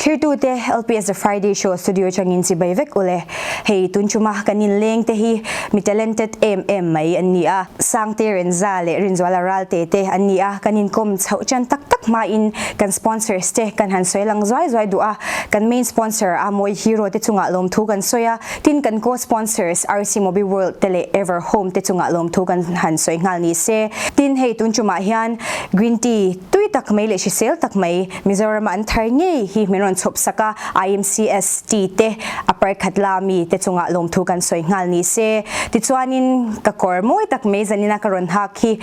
Thirtute LPS The Friday Show studio changin chibai vek ule. Hei tun chuma kan in leng te hi mi talented em em mai an ni a. Sangte Renza leh Rinzuala Ralte te an ni a, kan inkawm chhoh chan tak tak hmain kan sponsors te kan han sawi lang zuai zuai duh a. Kan main sponsor a Mawi Hero te chungah lawmthu kan sawi a, tin kan co-sponsors RC Mobi World te leh Ever Home te chungah lawmthu kan han sawi nghal ni se. Tin hei tun chumah hian Green Tea tui tak mai leh hrisel tak mai Mizorama an thar ngei hi min rawn chhawp sak a, IMCS ti te a parkhat la mi te chungah lawmthu kan sawi nghal ni se. Tichuanin ka kawr mawi tak mai zanina ka rawn hak hi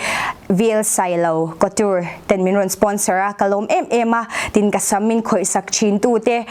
VL Sailo Couture ten min rawn sponsor a, ka lawm em em a, tin ka sam min khawih sak thin tu te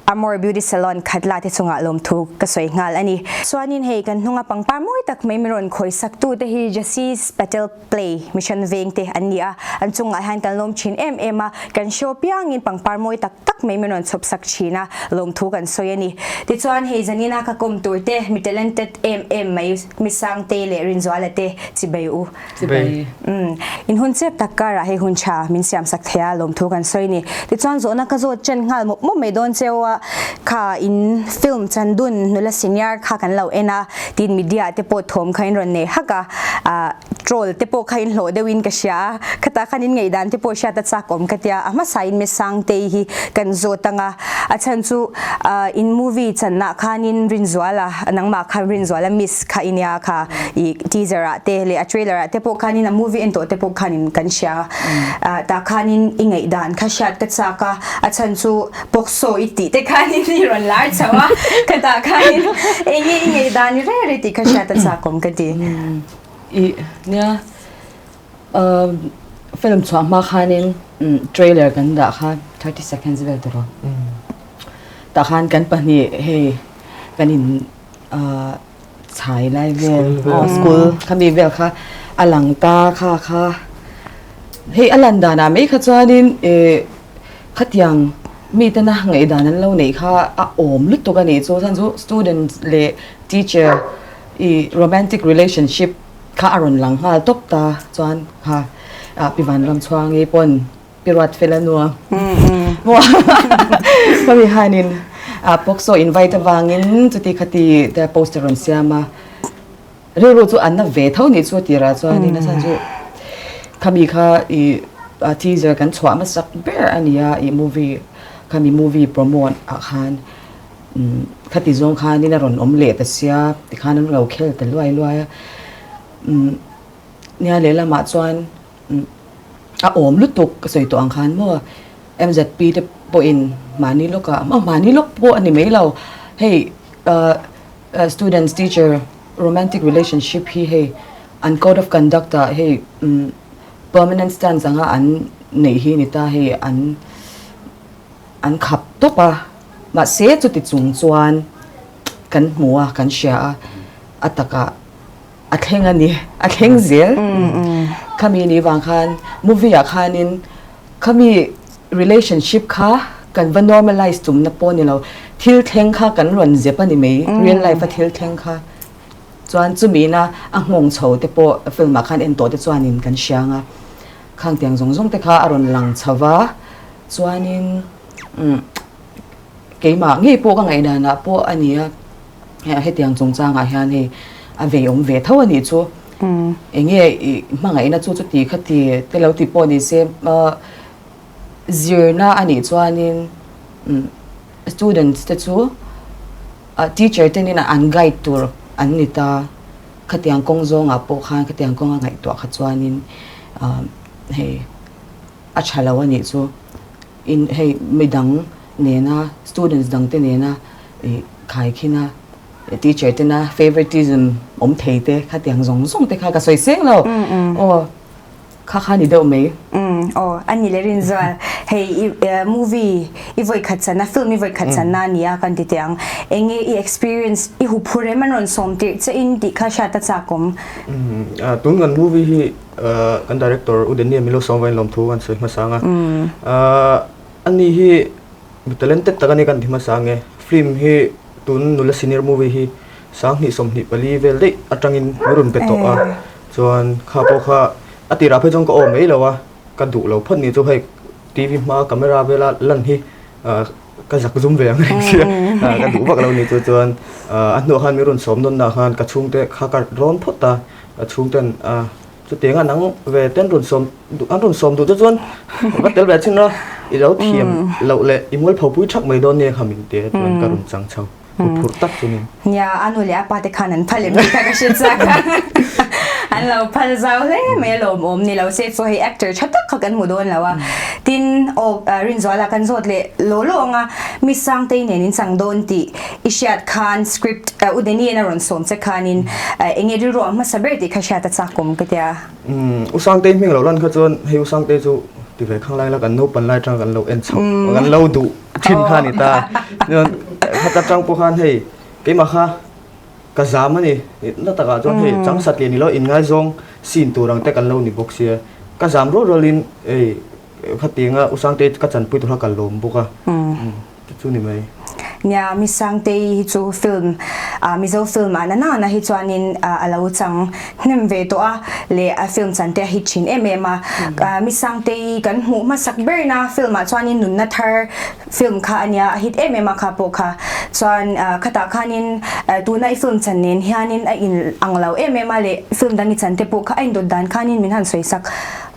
Amor Beauty Salon khat la te chungah lawmthu ka sawi nghal a ni. Chuanin hei kan hnunga pangpar mawi tak mai min rawn khawih sak tu te hi Jessie Patel Play Mission veng te an ni a, an chungah hian kan lawm thin em em a, kan show piangin pangpar mawi tak tak mai min rawn chhawp sak thin a, lawmthu kan sawi a ni. Tichuan hei zanina ka kawm tur te mi talented em em mai mi Sangtei leh Rinzuala te chibai u. Chibai. Umm in hun chep tak karah hei hun tha min siam sak thei a, lawmthu kan sawi a ni. Tichuan zawhna ka zawt chen nghal mawp mawp mai dawn cheu a, kha in film chandun nula senior kha kan lo en a, Tin media te pawh thawm kha in rawn nei hak a, ah troll te pawh kha in hlawh deuh in ka hria a, khatah khan in ngaihdan te pawh hriat a chak awm ka tia, a hmasa in Mesangtei hi kan zawt ang a, a chhan chu ah in movie channa khan in Rinzuala nangmah khan Rinzuala miss kha i nia kha i teaser ah te leh a trailer ah te pawh khan in a movie en tawh te pawh khan in kan hria a, tah khan in i ngaihdan kha hriat ka chak a, a chhan chu Pawksaw i tih te khanin i rawn lar chho a, khatah khanin eng nge i ngei dan i reh reh tih kha hriat a chakawm ka ti. I nia film chhuah hma khanin trailer kan dah kha 30 seconds vel tawh rawh. Tah khan kan pahnih hei kan in chhai lai vel school khami vel kha a lang ta kha kha hei a lan danah mai kha chuanin Khatiang mitena ngaihdan an lo neih kha a awm lutuk a nih chu. Chuan chu student leh teacher i romantic relationship kha a rawn lang nghal tawp ta chuan kha Pi Vanramchhuangi pawn Pi Ruatfela nua khami khanin POCSO invite avangin chuti khati te poster rawn siam a. Rilru chu an na ve tho nih chu a tirah chuanin a chhan chu khami kha i teaser kan chhuah hmasak ber a ni a i movie khami movie promote ah khan khati zawng khanin a rawn awm leh ta sia tikhan an lo khel ta luai luai a nia lehlamah chuan a awm lutuk ka sawi tawh ang khan maw M_Z_P te pawhin mahni lawkah mahni lawk pawh a ni mai lo hei Students teacher romantic relationship hi hei an code of conduct ah hei permanent stance anga an neih hi ni ta hei an an khap tawp a mahse chuti chung chuan kan hmu a kan hria a a takah a thleng a ni a thleng zel khami ni vang khan movie ah khanin khami relationship kha kan va normalize tumna pawh ni lo thil thleng kha kan rawn zep a ni mai real life a thil thleng kha chuan chumi na a nghawng chho te pawh film ah khan en tawh te chuanin kan hria ang a khang tiang zawng zawng te kha a rawn lang chho va chuanin keimah ngei pawh ka ngaihdan ah pawh a ni a. Hetiang chungchangah hian hei a vei awm ve tho a nih chu. Eng nge i hmangaihna chu chuti kha ti te lo ti pawh ni se zirna a nih chuanin students te chu teacher te nen an guide tur an ni ta. Khatiang kawng zawngah pawh khan khatiang kawnga ngaihtuah kha chuanin hei a tha lo a nih chu. In hei midang nena students dangte nena i khaikhin a teacher tena favoritism awm thei te khatiang zawng zawng te kha ka sawi seng lo aw kha kha ni deuh mai. Aw a ni le Rinzual hei i movie i vawi khat chana film i vawi khat chana a nia kan ti teh ang eng nge i experience i huphur em an rawn sawm tirh che in tih kha hriat a chak awm. Tun kan movie hi kan director U Daniel Milo Sawmvain lawmthu kan sawi hmasa ang a. Ani hi mi talented tak a ni kan ti hmasa ang e. Film hi tun nula senior movie hi 2024 vel daih atangin min rawn pe tawh a. Chuan kha pawh kha a tirah phei chuan ka aw mai lo a, ka duh lo phawt ni chu hei TV hma camera vela lan hi. ka zak zum ve ang reng sia ka duh vak lo ni chu chuan a hnuah khan min rawn sawm nawn nah khan ka chhungte kha ka rawn phawt a ka chhungten chutianga nang ve ten rawn sawm an rawn sawm duh te chuan va tel ve chin a i lo thiam loh leh i mualpho pui thak mai dawn nia kha min ti a chuan ka rawn chang chho. Huphurh tak chu ni. Nia, a nu leh a pa te khan an phal em tih kha ka hre chak a. An lo phal zau hle mai a lawmawm ni lo se chu hei actor tha tak kha kan hmu dawn lo a. Tin, aw Rinzuala kan zawt leh law law ang a, Miss Sangtei nen in chang dawn tih i hriat khan script U Daniel a rawn sawm che khanin eng nge rilru ang hmasa ber tih kha hriat a chakawm ka tia. U Sangtei hming lo lan kha chuan hei U Sangtei chu ti ve khang lai la kan naupan lai atang kan lo en chhoh kan lo duh thin kha a ni ta. Chuan khata tang pawh khan hei keimah kha ka zam a ni na takah chuan hei chang satliah ni lo inngaizawng scene tur ang te kan lo ni bawk sia ka zam rual rualin hei khatianga U Sangtei ka chanpui tur kha ka lawm bawk a. Chu ni mai. Nia, Miss Sangtei hi chu film, Mizo film ah na na hi chuanin a lo chang hnem ve tawh a, leh a film chan te a hit thin em em a. Miss Sangtei kan hmuh hmasak berna film ah chuanin Nunna Thar film kha a nia, a hit em em a kha pawh kha. Chuan khatah khanin tuna i film chan nen hianin a in ang lo em em a leh film dang i chan te pawh kha a indawt dan khanin min han sawi sak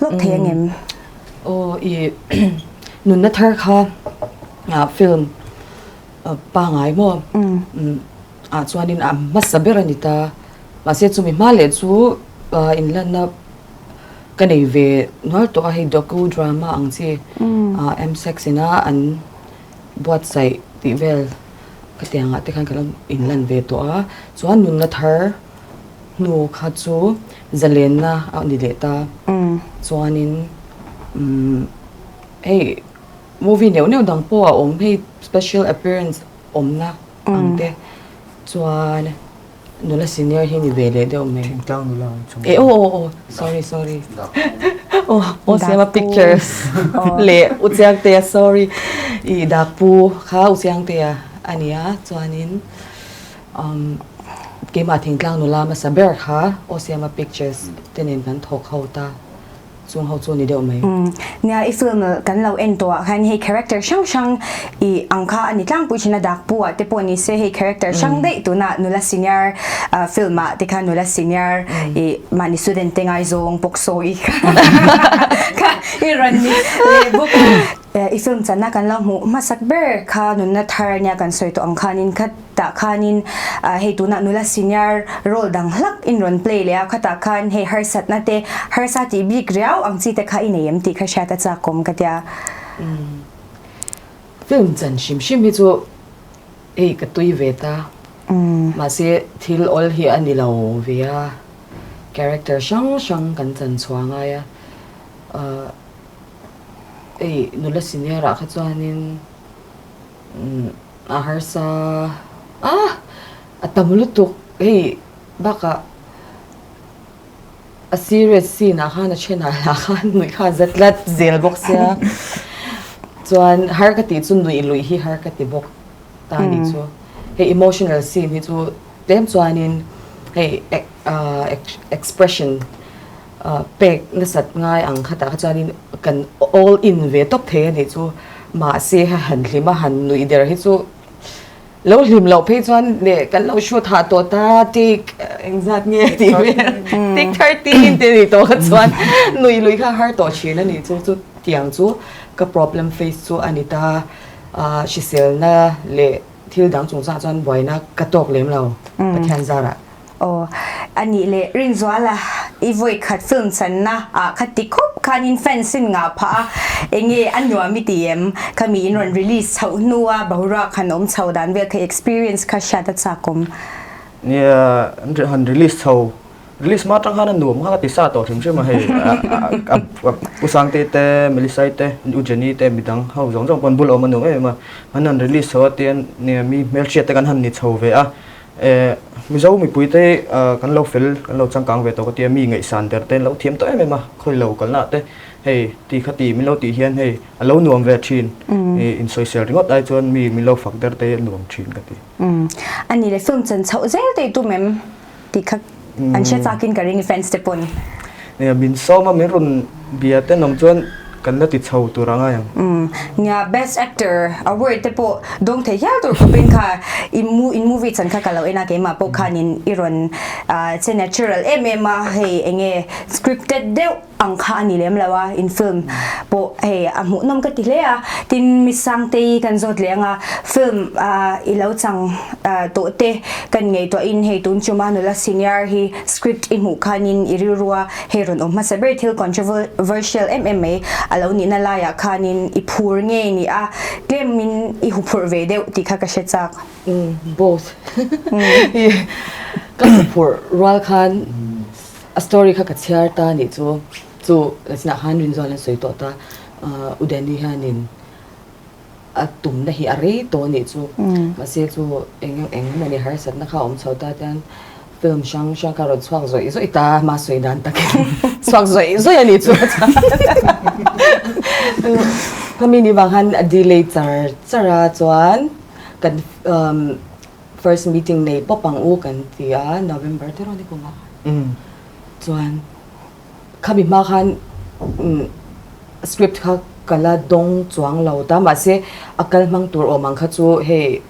lawk thei angem? Aw i Nunna Thar kha film pangai maw ah chuanin a hmasa ber a ni ta. Mahse chumi hma leh chu inlanna ka nei ve nual tawh a, hei docu drama ang chi M-sex ina an buatsaih tih vel khatiangah te khan ka lo inlan ve tawh a. Chuan Nunna Thar hnu kha chu zalenna a ni leh ta. Chuanin hei movie neuh neuh dang pawh a awm hei special appearance awmna ang te chuan nula senior hi ni ve leh deuh mai. Thingtlang nula ang chu. Eh aw aw aw sorry sorry aw aw siama pictures leh u Chiangtea sorry i dakpu kha u Chiangtea a nia chuanin umm keimah thingtlang nula hmasa ber kha aw siama pictures te nen kan thawk ho ta. Chung ho chu ni deuh mai. Nia, i film kan lo en tawh ah khan hei character hrang hrang i ang kha a ni tlangpui thin a, Dakpu ah te pawh ni se hei character hrang daih tunah nula senior film ah te khan nula senior i mahni student te ngaizawng pawk sawi kha i rawn ni leh bawk a. I film channa kan lo hmuh hmasak ber kha nunna thar nia kan sawi tawh ang khanin kha Tah khanin hei tunah nula senior role dang hlak in rawn play leh a, khatah khan hei harsatna te harsa tih bik riau ang chi te kha i nei em tih kha hriat a chakawm ka tia. Film chan hrim hrim hi chu hei ka tui ve ta, mahse thil awl hi a ni lo ve a, character hrang hrang kan chan chhuah ngai a, hei nula senior ah kha chuanin A harsa a, a tam lutuk hei bakah a serious scene ah khan a thenah lah khan nuih kha a za tlat zel bawk sia chuan har ka tih chu nuih luih hi har ka ti bawk ta a nih chu hei emotional scene hi chu tlem chuanin hei expression Pek nasat ngai ang khatah kha chuanin kan all in ve tawp thei a nih chu. Mahse han hlim a han nuih der hi chu lo hlim loh phei chuan leh kan lo shoot hah tawh ta take engzat nge tih vel take 13 te nih tawh kha chuan nuih lui kha har tawh thin a nih chu. Chu tiang chu ka problem face chu a ni ta. Hriselna leh thil dang chungchangah chuan buaina ka tawk lem lo Pathian zarah. Aw, a nih leh Rinzuala i vawi khat film channa ah kha ti khawp khan in fans in ngah phah a, enge a nuam i ti em? Khami in rawn release chhoh hnua boruak han awm chho dan vel kha experience kha hriat a chak awm. Nia, han release chho, release hma atang khan a nuam kha ka ti sa tawh hrim hrim a hei Pu Sangte te, Melisai te, U Jenny te midang ho zawng zawng pawn bul awm a nuam em em a, an han release chho a tian nia mi hmelhriat te kan han ni chho ve a, Mizo mipuite kan lo fel, kan lo changkang ve tawh ka tia, mi ngaihsan der te an lo thiam tawh em em a, khawi lo kalna te hei ti kha ti min lo tih hian hei a lo nuam ve thin, insawisel ringawt ai chuan mi min lo fak der te a nuam thin ka ti. A ni le, film chan chhoh zel te i tum em tih kha an hre chakin ka ring i fans te pawn. Nia, min sawm a, min rawn bia te nawm chuan. Kan la ti chho tur a ngai ang. Umm nia best actor award te pawh dawng thei hial tur khawpin kha i mu in movie chan kha ka lo en a keimah pawh khanin i rawn che natural em em a hei enge scripted deuh ang kha a ni lem lo a in film pawh hei a hmuhnawm ka ti hle a tin Miss Sangtei kan zawt leh anga film i lo chang tawh te kan ngaihtuahin hei tun chuma nula senior hi script i hmuh khanin i rilrua Hei rawn awm hmasa ber thil controversial em em mai a lo nihna laiah khanin i phur ngei ni a, tlemin i huphurh ve deuh tih kha ka hre chak. Both. Ka huphurh rual khan a story kha ka chhiar ta nih chu, chu zinah khan Rinzual an sawi tawh ta, U Danny hianin a tumna hi a rei tawh a nih chu. Mahse chu eng eng emaw ni harsatna kha a awm chho ta chuan film hrang hrang kha a rawn chhuak zawih zawih ta a, hma sawi dan takin chhuak zawih zawih a nih chu. Khami ni vang khan a delay char char a chuan kan first meeting nei pawp ang u kan ti a November te rawn ni kum a chuan Khami hma khan script kha ka la dawng chuang lo ta, mahse a kal hmang tur awm ang kha chu hei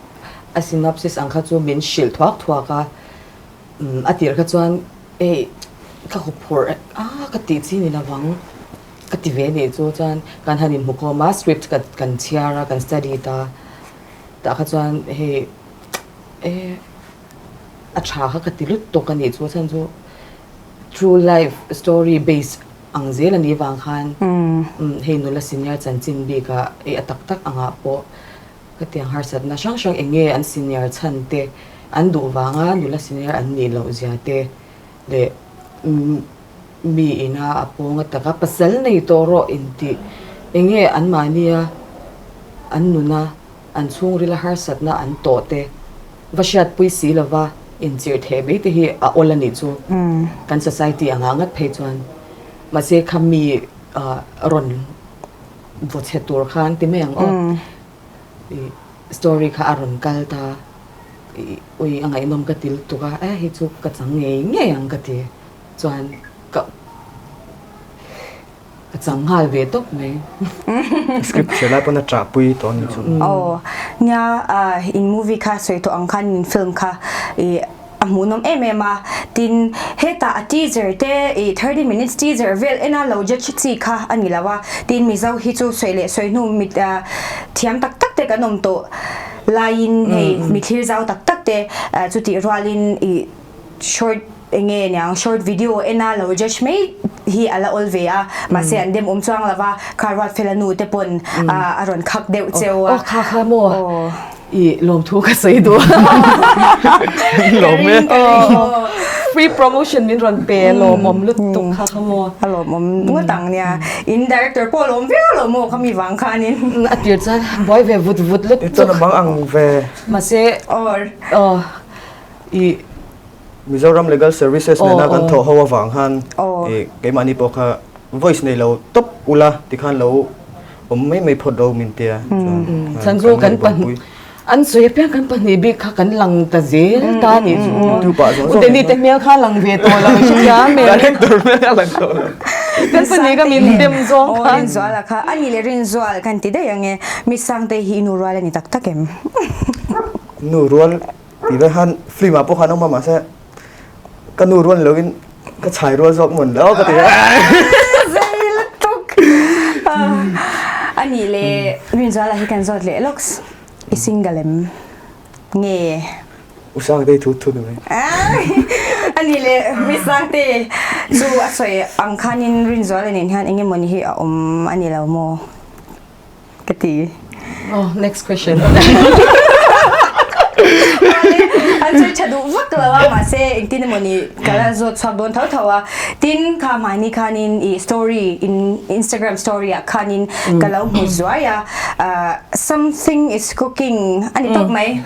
a synopsis ang kha chu min hrilh thuak thuak a, a tirh kha chuan hei ka huphurh a ka tih chi ni lovang ka ti ve nih chu chuan kan han inhmukhawm a script kan chhiar a kan study ta tah kha chuan hei e a tha kha ka ti lut tawk a nih chu a chhan chu. True life story base ang zel a nih vang khan hei nula senior chanchin bikah ei a tak tak angah pawh khatiang harsatna hrang hrang eng nge an senior chhan te an duh vanga nula senior an nih loh zia te leh mi ina a pawnga taka pasal nei tawh rawh intih eng nge anmahnia an nuna an chhungrila harsatna an tawh te Va hriatpui si lova inchirh theh mai te hi a awl a nih chu kan society anga ngat phei chuan. Mahse kha mi rawn vaw chhe tur khan ti mai ang aw. I story kha a rawn kal ta ui a ngaihnawm ka ti lutuk a, eh hei chu ka chang ngei ngei ang ka ti chuan ka Ka chang nghal ve tawp mai. Script hria lai pawn a ṭah pui tawh a nih chu. Aw nia in movie kha sawi tawh ang khan in film kha i a hmuhnawm em em a tin hetah a teaser te i 30 minutes teaser vel ena lo judge chi kha a ni lo a tin mizo hi chu sawi leh sawi hnu mit thiam tak tak te kan awm tawh laiin hei mithlir zau tak tak te chutih rualin i short Enge niang short video ena lo judge mai hi ala awl ve a mahse an dem awm chuang lova kha Ruatfela nu te pawn a rawn khak deuh cheu a. Aw kha kha maw i lawmthu ka sawi duh Lawm e. Free promotion min rawn pe lawmawm lutuk kha kha maw. A lawmawm ngawt ang nia in director pawh a lawm viau lo maw khami vang khanin. A tir chuan buai ve vut vut lutuk. Chuan a mang ang ve. Mahse aw i Mizoram Legal Services nena kan thawh ho avang khan keimahni pawh kha voice nei lo tawp ula tikhan lo awm mai mai phawt ro min tia chuan chu kan pahnih an sawi apiang kan pahnih bik kha kan lang ta zel ta nih chu Uteni te hmel kha lang ve tawh lo hria me director hmel a lang tawh lo kan pahnih ka min dem zawng khan Rinzuala kha ani leh Rinzual kan ti daih ange mi Sangtei hi i nu rual a ni tak tak em nu rual Ti ve khan film ah pawh khan awm a mahse ka nu rual lo in ka chhai rual zawk mawn lo ka ti a. Zei lutuk. Anih leh Rinzuala hi kan zawt leh lawks i single em nge? U Sangtei thu thu ni mai. Anih leh Mi Sangtei chu a sawi ang khanin Rinzuala nen hian eng emawni hi a awm a ni lo maw? Ka ti. Oh, next question. An sawi tha duh vak lo a, mahse engtin emaw ni ka la zawt chhuak dawn tho tho a. Tin, kha hmani khanin i story, in Instagram story ah khanin ka lo hmu zuai a, something is cooking a ni tawp mai.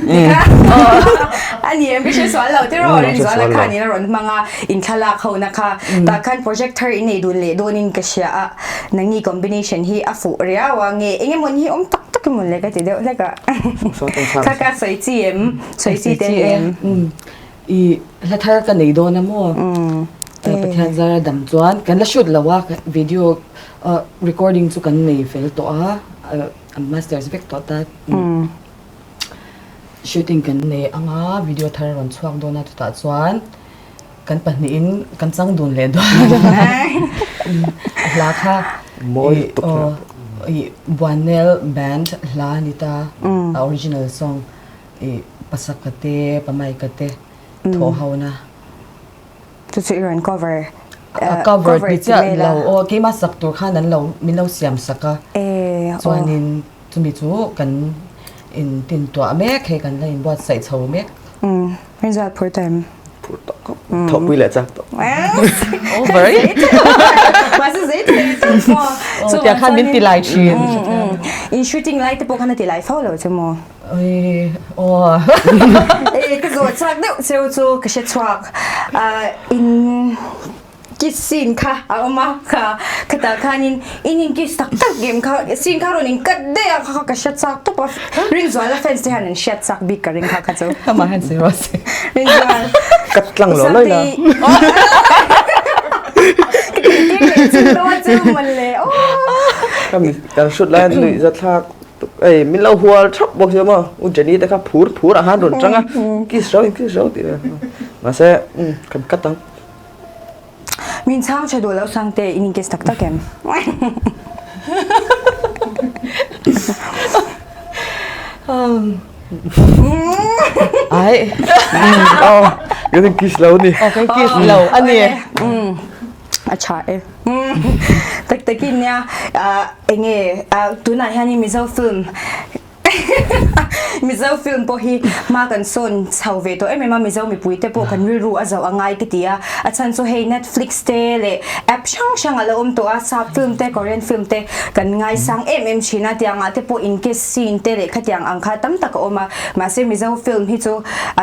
A ni em, ka hre sual lo tiraw, Rinzuala khanin a rawn hmang a, in thlalak ho na kha. Tah khan projector i nei dun leh dawnin ka hria a. Nangni combination hi a fuh riau a nge eng emaw ni hi awm tak tak emaw le ka ti deuh hlek a. Kha ka sawi chi em? Sawi chi te ni em? I hla thar ka nei dawn a maw? Pathian zara dam chuan kan la shoot lo a, video recording chu kan nei fel tawh a, a masters vek tawh ta. Shooting kan nei ang a, video thar a rawn chhuak dawn a chutah chuan kan pahnihin kan chang dun leh dawn a hla kha ih Buannel band hla a ni ta, a original song ih Pasaka te Pamaika te thawh ho na. Chu chu i rawn cover A cover ti chiah lo aw keimah sak tur khan an lo min lo siam sak a chuanin chumi chu kan in tin tuah mek hei kan la in buatsaih chho mek. Rinzual phur tawh em? Phur tawh khawp thawhpui leh chak tawh. Over Mahse zei thei tawh maw? Tiang khan min ti lai thin. In shooting lai te pawh khan a ti lai fo lo chu maw? Oi aw. E ka zawh chak deuh cheu chu ka hre chhuak. In kiss scene kha a awm a kha khatah khanin in in kiss tak tak em kha scene kha rawn in cut daih a kha ka hre chak tawp a Rinzuala fans te hian an hriat chak bik ka ring kha kha chu. Amah hian sawi rawh se. Rinzual. Cut tlang lo lai la. Ka tih tir leh chin dawn chu mawle aw. Kan shoot lai hian nuih zathlak Ei min lo hual thap bawk sia maw u Jenny te kha phur phur ah khan rawn tang a kiss rau in kiss rau tih mahse kan cut ang. Min chhang tha duh loh Sangte in in kiss tak tak em? Ai. Aw kan in kiss lo ni. Aw kan kiss lo ani. A tha e. Tak takin nia enge tunah hianin Mizo film Mizo film pawh hi hma kan sawn chho ve tawh em em a, Mizo mipui te pawh kan rilru a zoh a ngai ka ti a, a chhan chu hei Netflix te leh app hrang hrang a lo awm tawh a, sap film te Korean film te kan ngaisang em em thin a, tiang ah te pawh in kiss scene te leh khatiang ang kha tam tak a awm a, mahse Mizo film hi chu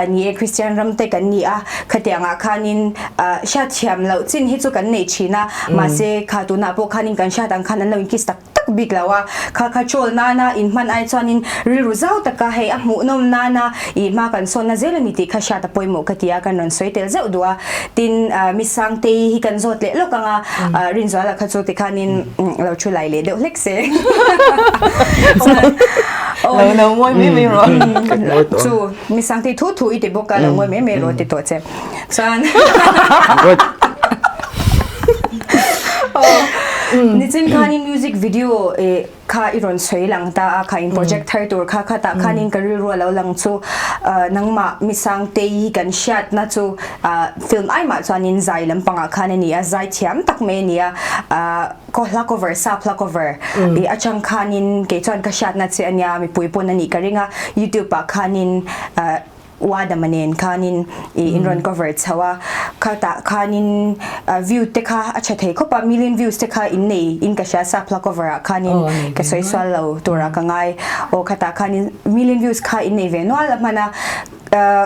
ni e Christian ram te kan ni a, khatiang ah khanin hriatthiam loh chin hi chu kan nei thin a, mahse kha tunah pawh khanin kan hriat ang khan an lo in kiss tak tak bik lo a, kha kha troll nana in hman ai chuanin rilru zau taka hei a hmuhnawm nana i hma kan sawnna zel a ni tih kha hriat a pawimawh ka ti a, kan rawn sawi tel zeuh duh a, tin Miss Sangtei hi kan zawt leh lawk ang a, Rinzuala kha chu tikhanin lo thu lai leh deuh hlek se. Lo lo ngawi mai mai rawh. Chu Miss Sangtei thu thu i ti bawk a, lo ngawi mai mai rawh ti tawh che. Chuan Nichin khanin music video kha i rawn sawi lang ta a, kha in project thar tur kha khatah khanin ka rilru a lo lang chu nangmah Misangtei hi kan hriatna chu film ai mah chuanin zai lampangah khan a ni a, zai thiam tak mai a ni a, ko hla cover sap hla cover i atang khanin kei chuan ka hriatna che a nia mipui pawn a nih ka ring a, youtube ah khanin Uadama nen khanin i in rawn cover chho a, khatah khanin view te kha a tha thei khawp a, million views te kha in nei in ka hria sap hla cover ah khanin ka sawi sual lo turah ka ngai aw khatah khanin million views kha in nei ve nual a hman a,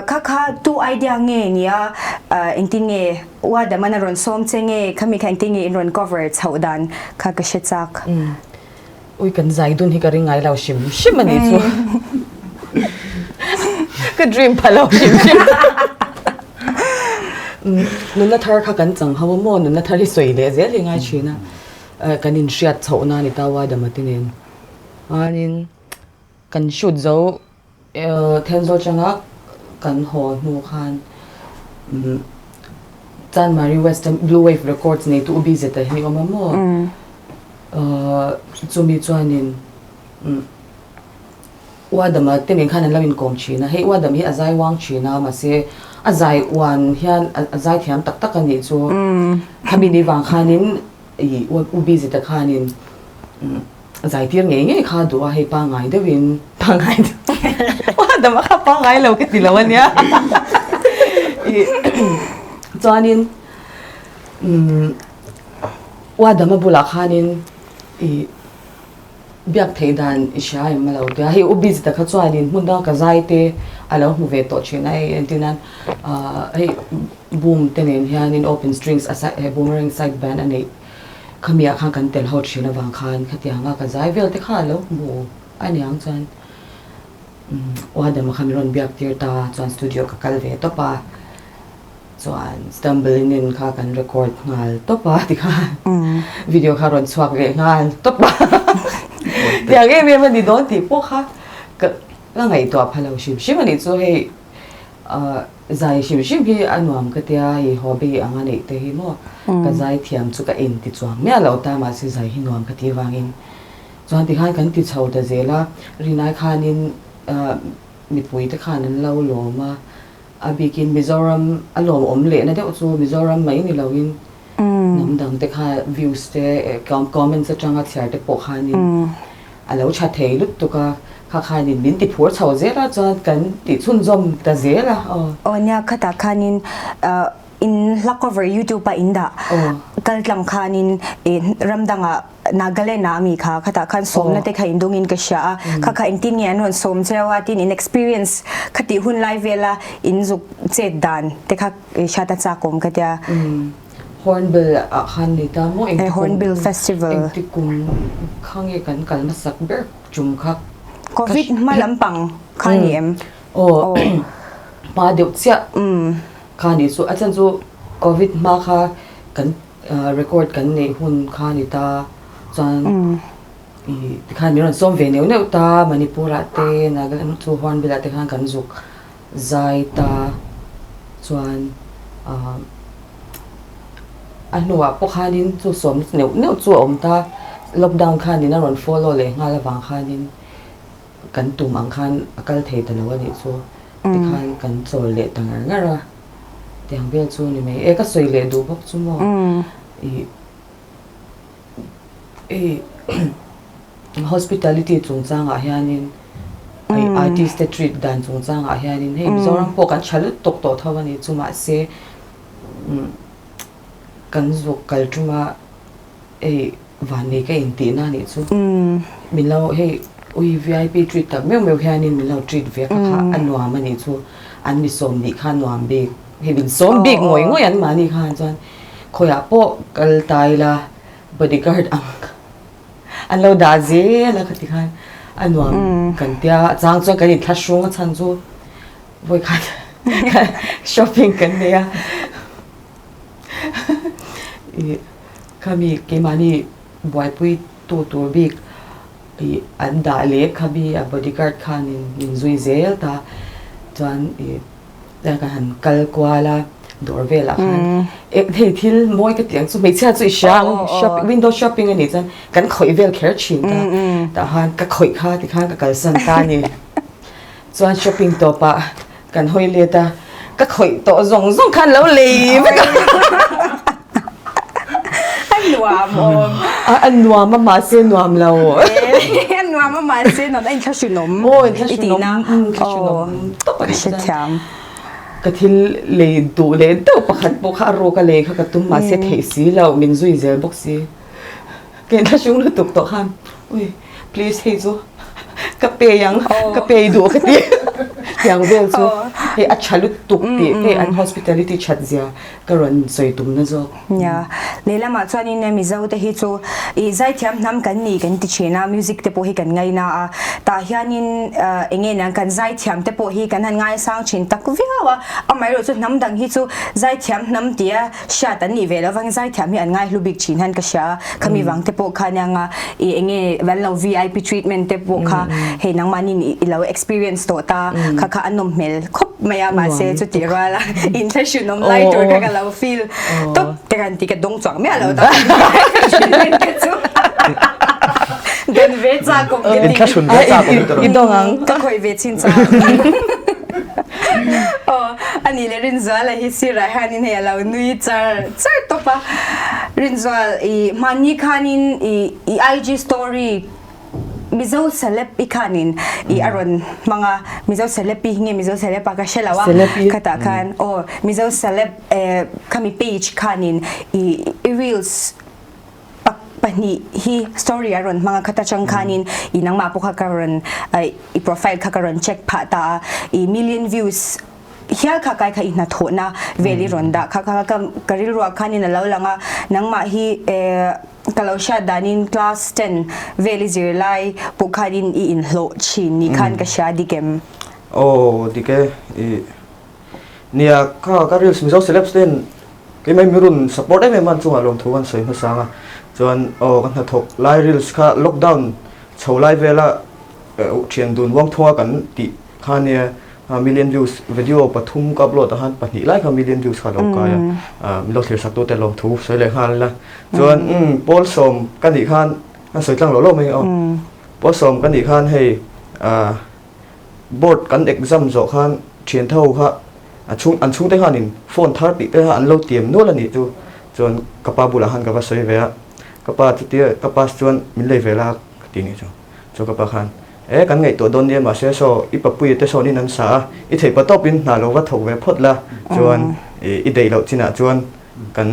kha kha tu idea nge nia engtin nge Uadama a rawn sawm che nge khami kha engtin nge in rawn cover chhoh dan kha ka hre chak. Ui kan zai dun hi ka ring ngai lo hrim hrim a ni chu. Ka dream pha lo hrim hrim. Nunna thar kha kan chang ho a maw nunna thar hi sawi leh zel hi ngai thin a. Kan in hriat chhoh na a ni ta Wadama te nen. Chuanin kan shoot zo Thenzawl atanga kan haw hnu khan Chanmari West Blue Wave Records neitu U Bizeta hi awm a maw? Chumi chuanin U Adama te nen khan an lo inkawm thin a, hei U Adam hi a zai uang thin a, mahse a zai uan hian a zai thiam tak tak a nih chu. Khami ni vang khanin U Bizeta khanin Zaitir ngei ngei kha duh a hei pangngai deuhin pangngai deuh aw dam a kha pangngai lo ka ti lo a nia ih chuanin umm ua dam a bulah khanin ih biak theih dan i hria em a lo tia hei u busy ta kha chuanin hmun danga ka zai te a lo hmu ve tawh thin a hei entir nan ah hei boom te nen hianin open strings a boomerang side band a neih. Khamiah khan kan tel ho thin avang khan khatianga ka zai vel te kha a lo hmu a niang chuan Uadama kha min rawn biak tir ta chuan studio ka kal ve tawp a. Chuan Stumbling In kha kan record nghal tawp a tikhan video kha rawn chhuak leh nghal tawp a. Tiang em em a ni dawn tih pawh kha ka ka ngaihtuah pha lo hrim hrim a nih chu hei zai hrim hrim hi a nuam ka tia i hobby ang a neih te hi maw ka zai thiam chu ka inti chuang miah lo ta mahse zai hi nuam ka tih vangin chuan tikhan kan ti chho ta zel a rinai khanin mipui te khan an lo lawm a. A bikin Mizoram a lawmawm lehna deuh chu Mizoram mai ni loin hnam dang te kha views te comments atanga chhiar te pawh khanin a lo tha thei lutuk a, kha khanin min ti phur chho zel a chuan kan tih chhunzawm ta zel a aw. Aw nia khatah khanin in hla cover youtube a in dah kal tlang khanin ram dangah Nagaland ah ami kha khatah khan sawmna te kha in dawngin ka hria a, kha kha engtin nge an rawn sawm cheu a tin in experience khatih hun lai vela in zuk chet dan te kha hriat a chak awm ka tia. Hornbill ah khan ni ta maw engti kum Hornbill festival engti kum kha nge kan kal hmasak ber tum kha Covid hma lampang kha ni em? Aw hma deuh chiah kha ni chu a chhan chu Covid hma kha kan Record kan neih hun kha ni ta chuan ih tikhan min rawn sawm ve neuh neuh ta Manipur ah te Nagaland chu Hornbill ah te khan kan zuk zai ta chuan ah a hnuah pawh khanin chu sawm neuh neuh chu a awm ta lockdown khanin a rawn follow leh nghal avang khanin kan tum ang khan a kal thei ta lo a nih chu tikhan kan chawl leh ta ngar ngar a. Tiang vel chu ni mai e ka sawi leh duh bawk chu maw ih ih hospitality chungchangah hianin hei artist te treat dan chungchangah hianin hei Mizoram pawh kan tha lutuk tawh tho a ni chu mahse kan zuk kal tuma Hei vannei ka intihna a nih chu. Min lo hei ui vip treat tak meuh meuh hianin min lo treat ve kha kha a nuam a nih chu. An mi sawm nih kha nuam bik. Hei min sawm bik ngawih ngawih an mahni khan chuan khawiah pawh kal ta ila bodyguard ang an lo dah zel a khati khan a nuam kan tia a chang chuan kan inthlahrung a chhan chu vawikhat shopping kan nei a. Khami keimahni buaipui tu tur bik ih an dah leh khami a bodyguard khanin min zui zel ta chuan ih ka han kal kual a dawr velah khan hei thil mawi ka tih ang chu hmeichhia chu i hria ang shop window shopping a nih chuan kan khawih vel kher thin ta tah khan ka khawih kha tikhan ka kalsan ta a ni chuan shopping tawpah Kan hawi let a, ka khawih tawh zawng zawng khan lo lei vek a. A nuam awm. A nuam a mahse nuam lo. A nuam a mahse nuam a inthlahrunawm. Aw inthlahrunawm. Inthlahrunawm tawp a nih chuan. Hrethiam. Ka thil lei duh leh deuh pakhat pawh kha a rawk a lei kha ka tum mahse theih si lo min zui zel bawk si. Ka inthlahrung lutuk tawh khan ui please hei chu ka pay ang ka pay duh ka ti tiang vel chu hei a tha lutuk tih hei an hospitality that zia ka rawn sawi tum na zawk. Nia lehlamah chuanin Mizo te hi chu ih zaithiam hnam kan ni kan ti thin a music te pawh hi kan ngaina a tah hianin eng nge niang kan zaithiam te pawh hi kan han ngaisang thin tak viau a amaherawhchu chu hnam dang hi chu zaithiam hnam tia Hriat an nih ve loh avangin zaithiam hi an ngaihlu bik thin hian ka hria a, khami vang te pawh kha anianga i enge an lo vip treatment te pawh kha hei nangmahni i lo experience tawh ta kha kha a nawm hmel khawp mai a mahse chutih ruala inthlahrunawm lai tur kha ka lo feel tawp te khan ti ka dawng chuang miah lo ta treatment te chu dan ve chak awm ka ti. Inthlahrun ve chak awm i dawng ang. Ka khawih ve chin chak. Aw, a nih leh Rinzuala hi sirah hianin hei a lo nui char char tawp a. Rinzual, i hmanni khanin i i IG story Mizo celeb i khanin i a rawn hmang a, Mizo celeb i nge Mizo celeb a ka hre lo a, khatah khan aw Mizo celeb khami page khanin i i reels pahnih hi story a rawn hmang a khat atang khanin i nangmah pawh kha ka rawn i profile kha ka rawn check phah ta a i million views hial kha kai kha i hnathawhna vel i rawn dah kha kha ka ka rilruah khanin a lo lang a nangmah hi ka lo hriat danin class 10 vel i zir lai pawh khanin i inhlawh thin ni khan ka hria dik em? Aw dik e i. Nia kha ka reels Mizo celebs te hian keimah hi mi rawn support em em a an chungah lawmthu kan sawi hmasa ang a. Chuan aw ka hnathawk lai reels kha lockdown chho lai vela thian dun uangthunga kan tih kha nia million views video pathum ka upload ah khan pahnih lai kha million views kha a lo kai a. Min lo thlir sak tute lawmthu sawi leh nghal ila. Chuan pawl sawm ka nih khan an sawi tlang lo lo mai aw. Pawl sawm ka nih khan hei board kan exam zawh khan thian tho kha a chhung an chhungte khanin phone thar tih te kha an lo tiam nual a nih chu chuan ka pa bulah khan ka va sawi ve a ka pa chutia ka pass chuan min lei ve la ka ti nih chu chuan ka pa khan e kan ngaihtuah dawn nia mahse saw i papuia te sawnin an sa a i theih pa tawpin hna lo va thawk ve phawt la chuan i deih loh chinah chuan kan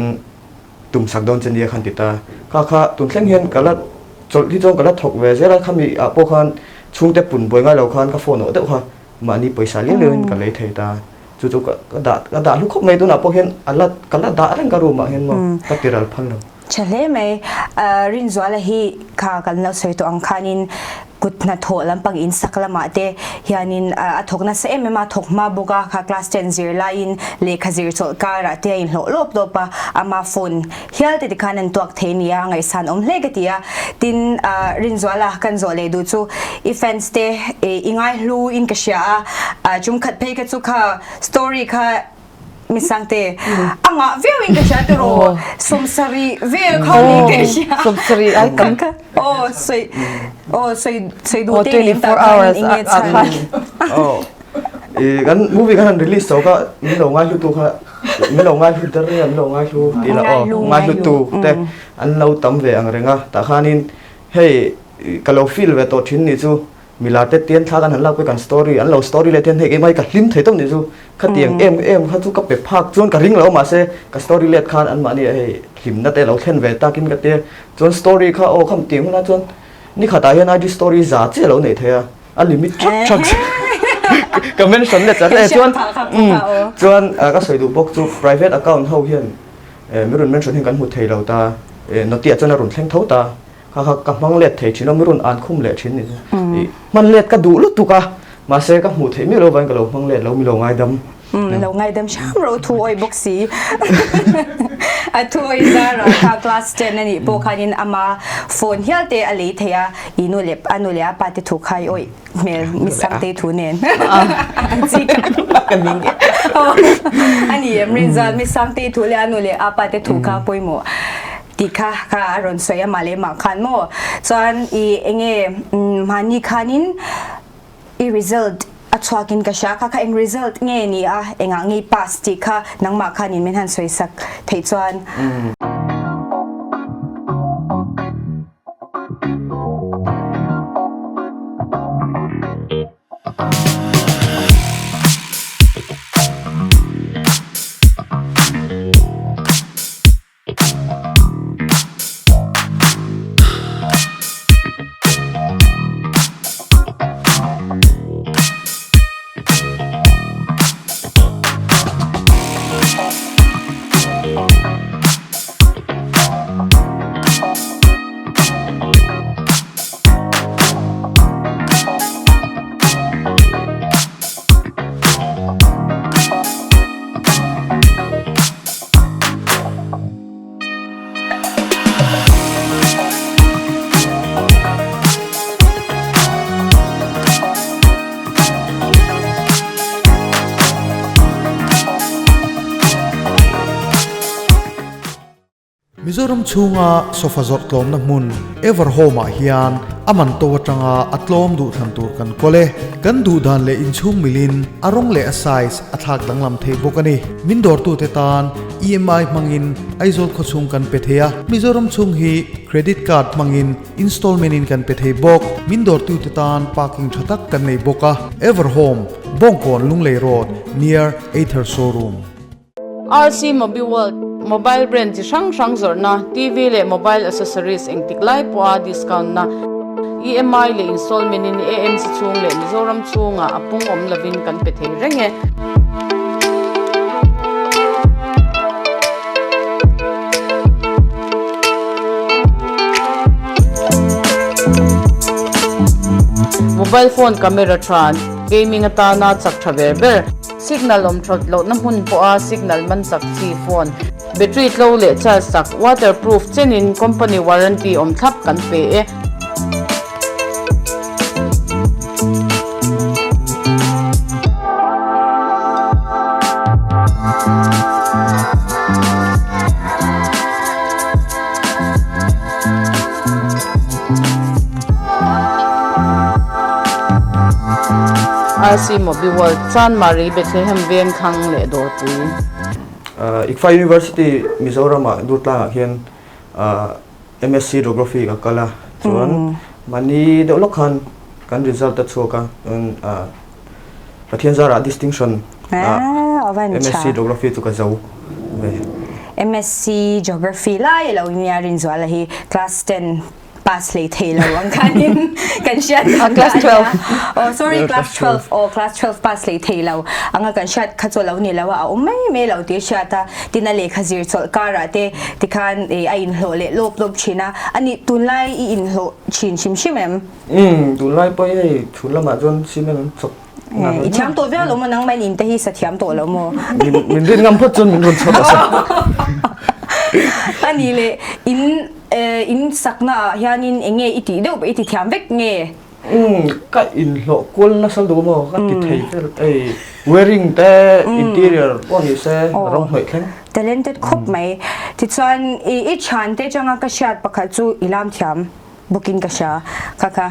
tum sak dawn che nia khan ti ta. Kha kha tun thleng hian ka la chawlh hi chuan ka la thawk ve zel a, khami ah pawh khan chhungte pun buai ngai lo khan ka phone awh deuh kha mahni pawisa liau liau in ka lei thei ta. Chu chu ka dah ka dah hlu khawp mai tunah pawh hian a la ka la dah reng ka room ah hian maw ka ti ral phal lo. Tha hle mai. Rinzuala hi kha kan lo sawi tawh ang khanin Kut hnathawh lampang in sak lamah te hianin a thawk nasa em em a, thawk hma bawk a, kha class ten zir laiin lehkha zir chawlh karah te a inhlawh lawp lawp a, ama phone hial te tikhan an tuak thei nia, ngaihsan awm hle ka ti a. Tin, Rinzuala kan zawh leh duh chu i fans te i ngaihlu in ka hria a, chungkhat phei kha chu kha story kha Misangte, a ngah viau in ka hria tiraw? Sawmsarih vel kha ni ka hria. Sawmsarih ai tam. Aw, sawi aw sawi sawi duh te ni ta khan in nge chhan. Aw. I kan movie kan han release tawh kha min lo ngai hlu tu kha min lo ngai hlu der nge min lo ngai hlu ti la aw ngai hlu tu te an lo tam ve ang reng a tah khanin hei ka lo feel ve tawh thin ni chu Milar te tian thla kan han lak pawh kan story an lo story leh tian hei keimah hi ka hlim thei tawp nih chu khatiang em em kha chu ka pe phak chuan ka ring lo mahse ka story let khan an mahni ah hei hlimna te lo thlen ve takin ka tia chuan story kha aw kham tih hunah chuan ni khatah hian IG story za chiah lo neih thei a a limit thak thak ka mention let char e chuan chuan ka sawi duh bawk chu private account ho hian mi rawn mention hian kan hmu thei lo ta noti ah chuan a rawn thleng tho ta. Kha kha ka hmang let thei thin a, mi rawn an khum leh thin ni chu. Hman let ka duh lutuk a, mahse ka hmuh theih miah lo vangin ka lo hmang let lo, mi lo ngaidam. Lo ngaidam hram ro thu awih bawk si. A thu awih zarah kha class ten a nih pawh khanin ama phone hial te a lei thei a, i nu leh a nu leh a pa te thu kha i awih hmel mi Sangtei thu nen. Ka ning e. A ni em Rinzal, mi Sangtei thu leh a nu leh a pa te thu kha pawimawh. Tih kha kha a rawn sawi a mah leh mah khan maw chuan i enge mahni khanin i result a chhuakin ka hria kha kha eng result nge ni a engah nge i pass tih kha nangmah khanin min han sawi sak theih chuan. Mizoram chhunga sofa zawrh tlawmna hmun Everhome ah hian a man to atanga a tlawm duh thlan tur kan kawl e. Kan duh dan leh inchhung milin a rawng leh a size a thlak danglam thei bawk a ni. Min dawrtute tan EMI hmangin Aizawl khawchhung kan pe thei a, Mizoram chhung hi Credit Card hmangin installment in kan pe thei bawk. Min dawrtute tan parking tha tak kan nei bawk a, Everhome, Bawngkawn Lunglei Road, near Ather Showroom. RC Mobi World, Mobile brand chi hrang hrang zawrhna, TV leh mobile accessories engtik lai pawha discount na, EMI leh installment in AMC chhung leh Mizoram chhungah a pung awm lovin kan pe thei reng e. Mobile phone camera tha, gaming atana chak tha ber ber. Signal awm thawt lohna hmun pawha signal man chak chi phone, battery tlo leh charge sak, waterproof chenin company warranty awm thlap kan pe e. RC Mobi World, Chanmari, Bethlehem veng thlang leh Dawrpui. ICFA University Mizoram ah Durtlang ah hian MSc Geography ka kal a, chuan mahni deuh lawk khan kan result a chhuak a, chuan Pathian zarah distinction ah MSc Geography chu ka zo ve. MSc Geography lai a lo nia Rinzuala hi class ten pass hlei thei lo ang khanin kan hriat ang class 12. Oh sorry class 12 oh class 12 pass hlei thei lo anga kan hriat kha chu a lo ni lo a a awm mai mai lo tih a hriat a tin a lehkha zir chawlh karah te tikhan a inhlawh leh lawp lawp thin a ani tunlai i inhlawh thin hrim hrim em? Umm tunlai pawh hei chhun lamah chuan cement an chawk I thiam tawh viau lo maw nangmah in te hi sa thiam tawh lo maw? Min rin ngam phawt chuan min rawn chhuak a sa. Ani le in in sakna ah hianin enge i tih deuh i ti thiam vek nge? Umm ka inhlawh kual nasa duh maw ka ti thei vel ei wearing te interior pawh ni se rawng hnawih thleng. Talented khawp mai. Tichuan i thian te atanga ka hriat pakhat chu i lam thiam. Booking ka hria kha kha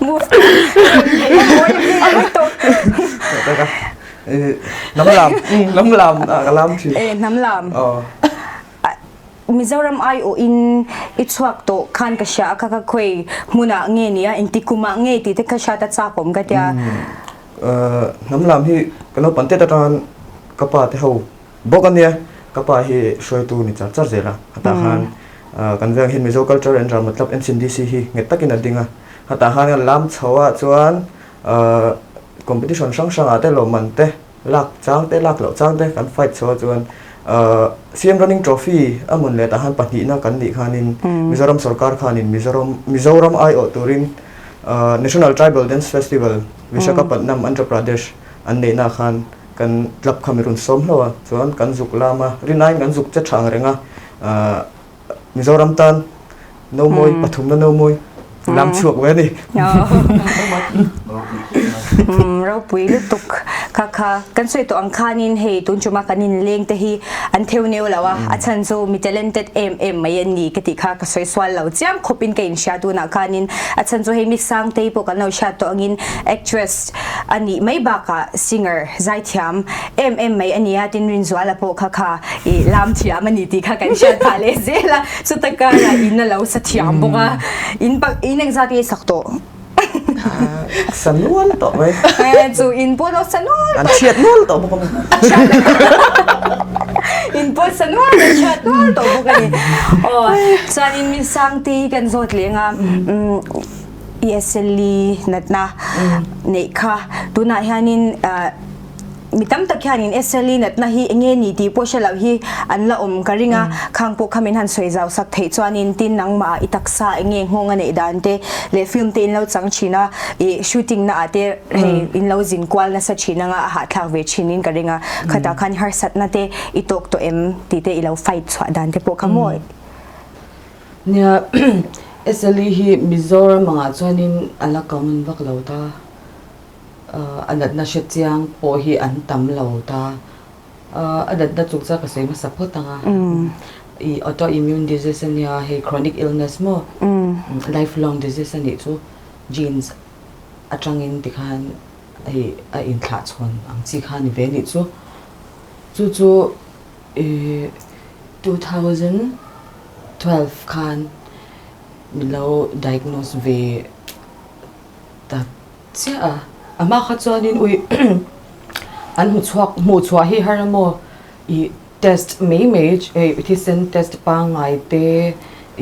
move Hnam lam hnam lam ka lam thin. E hnam lam. Mizoram ai awh in i chhuak tawh khan ka hria kha kha khawi hmunah nge nia engti kumah nge tih te kha hriat a chak awm ka tia. Hnam lam hi ka naupang tet atang ka pa te ho Bawk a nia, ka pa hi hruaitu ni char char zel a, hetah khan kan veng hian Mizo Culture and Drama Club MCNDC hi nghet takin a ding a, hetah khan kan lam chho ah chuan competition hrang hrang ah te lawmman te lak chang te lak loh chang te kan fight chho a chuan CM Running Trophy a hmun leh tah khan pahnihna kan nih khanin Mizoram sorkar khanin Mizoram Mizoram aiawh turin National Tribal Dance Festival Visakhapatnam Andhra Pradesh an neihna khan Kan club kha mi rawn sawm hlauh a, chuan kan zuk lam a, rin aiin kan zuk che tha ang reng a, ahh Mizoram tan no mawi pathumna no mawi lam chhuak ve a ni. Ropui lutuk kha kha kan sawi tawh ang khanin hei tun chuma kan inleng te hi an theu neu lo a, a chhan chu mi talented em em mai an ni ka tih kha ka sawi sual lo chiang khawpin ka inhria tunah khanin a chhan chu hei mi Sangtei pawh kan lo hriat tawh angin actress A nih mai bakah singer zaithiam em em mai a nia tin Rinzuala pawh kha kha i lam thiam a ni tih kha kan hriat phah leh zel a, chuta karah in a lo sa thiam bawk a, in pak in engzat nge sak tawh? Sa nual tawh mai. Chu in pawh lo sa nual tawh. An chhiat nual tawh bawk a mi. In pawh sa nual an chhiat nual tawh bawk a ni. Aw chuanin mi Sangte hi kan zawt leng a. ESLE natna neih kha tunah hianin mi tam tak hianin SLE natna hi enge ni tih pawh hre loh hi an la awm ka ring a, khang pawh kha min han sawi zau sak theih chuanin tin nangmah i taksa enge nghawng a neih dan te leh film te in lo chang thin a, ih shooting na ah te hei in lo zin kual nasa thin anga a hahthlak ve thin in ka ring a, khatah khan harsatna te i tawk tawh em tih te i lo fight chhuah dan te pawh kha maw? Nia, SLE hi Mizoram angah chuanin a la common vak lo ta. A natna hre chiang pawh hi an tam lo ta. A natna chung chuan ka sawi hmasa phawt ang a. I autoimmune disease a nia, hei chronic illness maw? Lifelong disease a nih chu genes atangin tikhan hei a inthlahchhawn ang chi kha a ni ve a nih chu. Chu chu I 2012 khan min lo diagnose ve ta chiah a, a hma kha chuanin ui an hmu chhuak hmuh chhuah hi har emaw i test mai mai hei thisen test pangngai te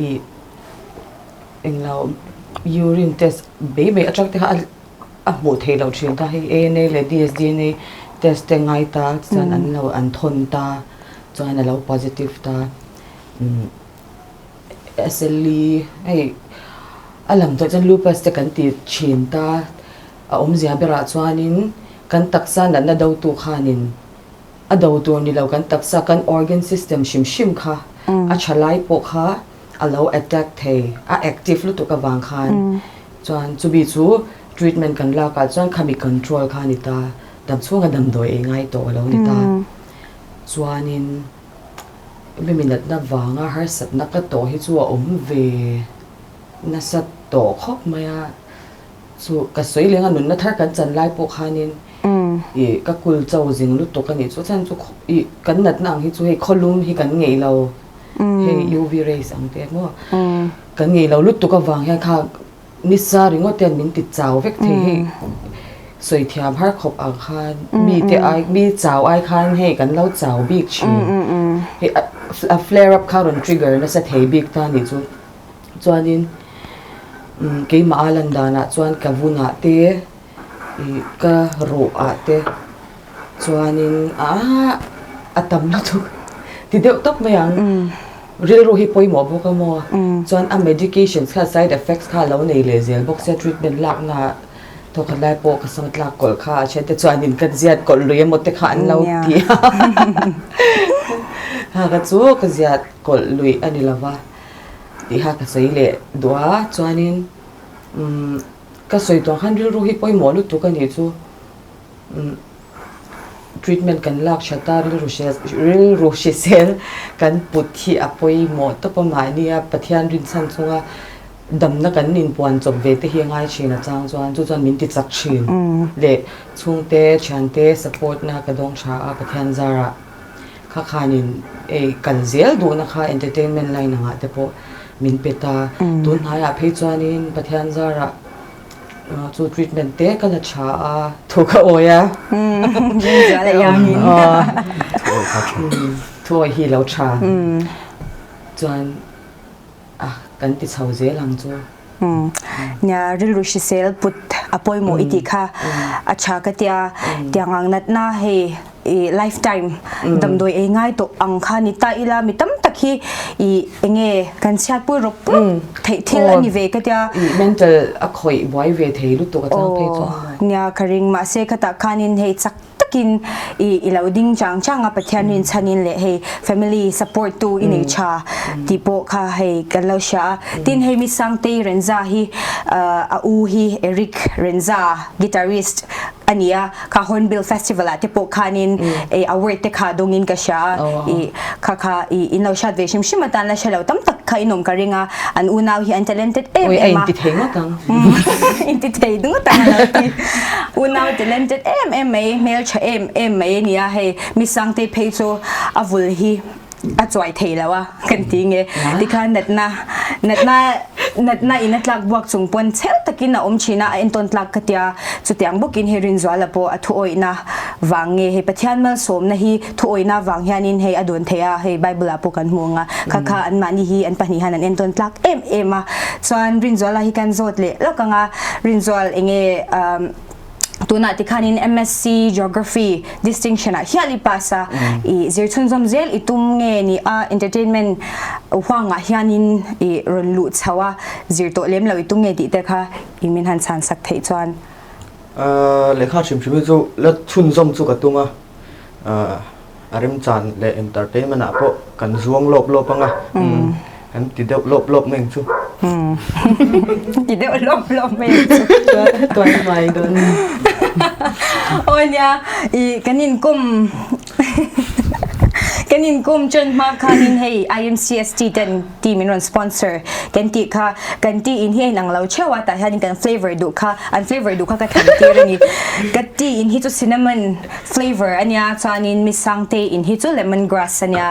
i englo urine test mai mai atang te kha a A hmuh theih loh thin ta hei ANA leh dsDNA test te ngai ta chuan an lo an thawn ta chuan a lo positive ta umm SLE hei a lang tawh chuan lupus te kan ti thin ta a awmzia berah chuanin. Kan taksa natna dotu khanin a do tur ni lo kan taksa kan organ system hrim hrim kha a tha lai pawh kha a lo attack thei a active lutuk avang khan chuan chumi chu treatment kan lak ah chuan khami control kha a ni ta dam chhunga damdawi ei ngai tawh a lo ni ta chuanin hemi natna vanga harsatna ka tawh hi chu a awm ve nasa tawh khawp mai a. Chu ka sawi leng a nunna thar kan chan lai pawh khanin ih ka kul cho zing lutuk a nih chu chuan chu ih kan natna ang hi chu hei khawlum hi kan ngeih lo hei UV rays ang te maw kan ngeih lo lutuk avang hian kha nisa ringawt hian min ti chau vek thei hei sawi thiam har khawp ang khan mi te ai mi chau ai khan hei kan lo chau bik thin hei a flare up kha rawn trigger nasa thei bik ta nih chu. Chuanin keimah a lan danah chuan ka vunah te ih ka ruhah te chuanin aah a tam lutuk ti deuh tawp mai ang. Rilru hi pawimawh bawk a maw? Chuan a medications kha side effects kha a lo nei leh zel bawk sia treatment laknaah thawkhat lai pawh ka sam tlak kawlh kha a then te chuanin ka ziat kawlh lui emaw te kha an lo ti a ha ka chu ka ziat kawlh lui a ni lo va. Tih kha ka sawi leh duh a, chuanin umm ka sawi tuah khan rilru hi pawimawh lutuk a nih chu umm treatment kan lak that a rilru rilru hrisel kan put hi a pawimawh tawp a mahnia Pathian rinchhan chunga damna kan inpuan chawp ve te hi a ngai thin a chang chuan chu chuan min ti chak thin leh chhungte thiante support na ka dawng tha a Pathian zarah. Kha khanin ei kal zel duhna kha entertainment line angah te pawh min pe ta. Tun hnaiah phei chuanin Pathian zarah chu treatment te ka la tha a, thu ka awi a. Thu awi hi lo tha. Chuan a kan ti chho zel ang chu. Nia rilru hrisel put a pawimawh i tih kha a tha ka tia tiang ang natna hei i lifetime damdawi ei ngai tawh ang kha ni ta ila mi tam tak hi i enge kan chhiatpui rawp rawp theih thil a ni ve ka tia. I mental a khawih buai ve thei lutuk a chang phei chuan. Nia ka ring mahse khatah khanin hei chak takin i i lo ding chang chang a Pathian rin chhanin leh hei family support tu i nei tha tih pawh kha hei kan lo hria a tin hei mi Sangtei Renza hi a u hi Eric Renza guitarist a ni a kha Hornbill Festival ah te pawh khanin ei award te kha dawngin ka hria a i kha kha i in lo hriat ve hrim hrim atan la hre lo tam tak kha in awm ka ring a an unau hi an talented em em a. Oi a inti thei ngawt ang. Inti thei ngawt ang a lo ti. Unau talented em em mai, hmeltha em em mai a nia hei. Mi Sangtei phei chu a vul hi a chuai thei lo a kan ti nge. Tikhan natna natna natna in a tlak buak chung pawn chhel takin a awm thin a, a entawn tlak ka tia. Chutiang bawkin hei Rinzuala pawh a thuawihna vang nge hei Pathian malsawmna hi thuawihna vang hianin hei a dawn thei a, hei Bible ah pawh kan hmu ang a, kha kha anmahni hi an pahnih hian an entawn tlak em em a. Chuan Rinzuala hi kan zawt leh lawk ang a, Rinzual enge tunah tikhanin MSc Geography distinction ah hial i pass a, i zir chhunzawm zel i tum nge ni a, entertainment huangah hianin i rawn luh chho a, zir tawh lem lo i tum nge tih te kha i min han chhan sak theih chuan. Lehkha hrim hrim hi chu la chhunzawm chu ka tum a, a remchan leh entertainment ah pawh kan zuang lawp lawp ang a, kan ti deuh lawp lawp mai ang chu. Ti deuh lawp lawp mai ang chu. Tuan mai dawn. Aw nia, i kan inkawm kan inkawm ṭan hma khanin hei IMCST ten tea min rawn sponsor kan tih kha kan tea in hi a inang lo theuh a tah hianin kan flavour duh kha an flavour duh kha ka thlan tir a ni ka tea in hi chu cinnamon flavour a nia chuanin mi Sangtei in hi chu lemon grass a nia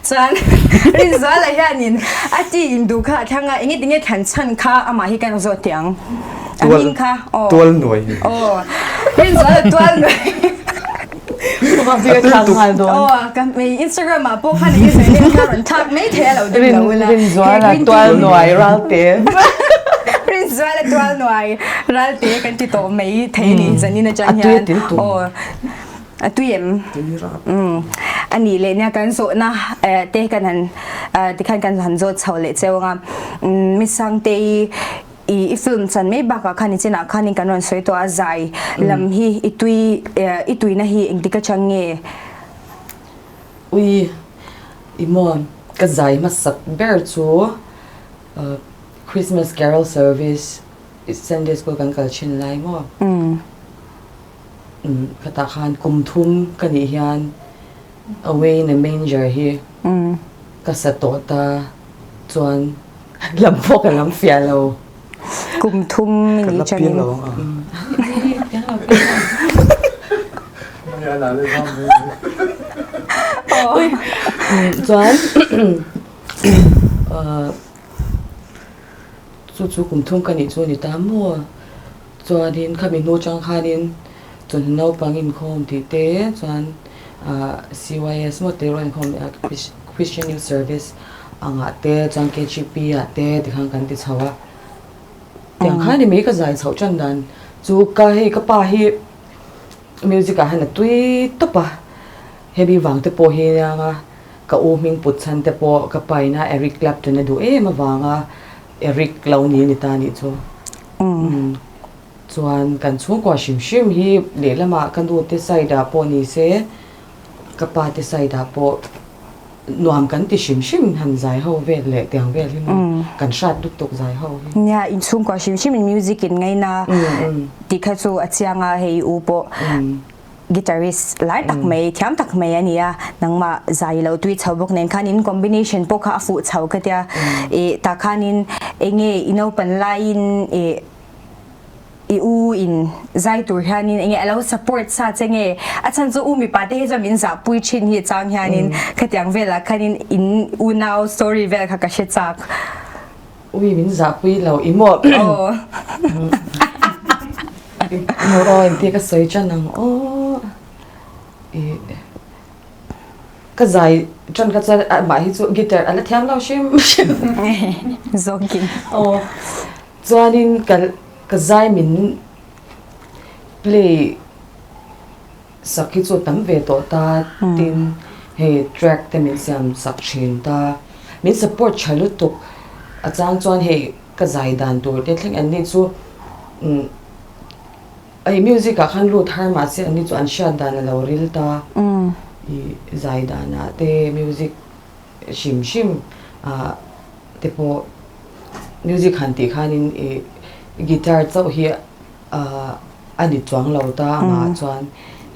chuan Rinzuala hianin a tea in duh kha a thlang a enge tinge thlan chhan kha amah hi kan zawt teh ang a hming kha aw tual nuai aw Rinzuala tual nuai. Instagram ah pawh khan username kha rawn thlak mai thei a lo ding lo ula. Rinzuala tual nuai ralte. Rinzuala tual nuai ralte kan ti tawh mai thei ni zanin atang hian. Aw a tui em? A nih leh nia kan zawhna te kan han tikhan kan han zawt chho leh cheu anga. Mi Sangtei. I i film chan mai bakah khan nichinah khanin kan rawn sawi tawh a, zai lam hi i tui i tuina hi engtik atang nge? Ui, i maw ka zai hmasak ber chu Christmas Carol Service Sunday School kan kal thin lai maw? Khatah khan kum thum ka nih hian Away in a Manger hi ka sa tawh ta chuan lam pawh ka lam fiah lo. Kum thum i nih changin. Chuan chu chu kum thum ka nih chu a ni ta maw? Chuanin khami hnu chang khanin chawhnu naupang inkhawm tih te chuan ah CYS maw tih erawh inkhawm leh a Christian Youth Service angah te chuan KGP ah te tikhan kan ti chho a. Tiang khan ni mai ka zai chhoh tan dan chu ka hei ka pa hi music ah hian a tui tawp a, hemi vang te pawh hi aniang a ka u hming put chhan te pawh ka pa ina Eric Clapton a duh em avanga Eric lo ni a ni ta anih chu. Chuan kan chhungkua hrim hrim hi lehlamah ka nu te side ah pawh ni se ka pa te side ah pawh nuam kan ti hrim hrim han zai ho vel leh tiang vel hi maw kan hrat lutuk zai ho hi. Nia inchhungkua hrim hrim in music in ngaina tih kha chu a chiang a hei u pawh. Guitarist lai tak mai, thiam tak mai a ni a, nangmah zai lo tui chho bawk nen khan in combination pawh kha a fuh chho ka tia. I tah khanin enge i naupan laiin i i u in zai tur hianin enge a lo support sa che nge? A chhan chu u mipa te hi chuan min zahpui thin hi chang hianin khatiang velah khanin in unau story vel kha ka hre chak. Ui min zahpui lo i maw? Aw. Maw aw engtia ka sawi tan ang aw. I ka zai tan kha chuan amah hi chu guitar a la thiam lo hrim hrim. Zawkin. Aw. Chuanin ka ka zai min play Sak hi chu tam ve tawh ta tin hei track te min siam sak thin ta, min support tha lutuk a chang chuan hei ka zai dan tur te thleng an ni chu umm hei music ah khan lut har mahse an ni chu an hriat dan a lo ril ta ih zai dan ah te music hrim hrim ah te pawh music han tih khanin ih guitar chauh hi A ni chuang lo ta amah chuan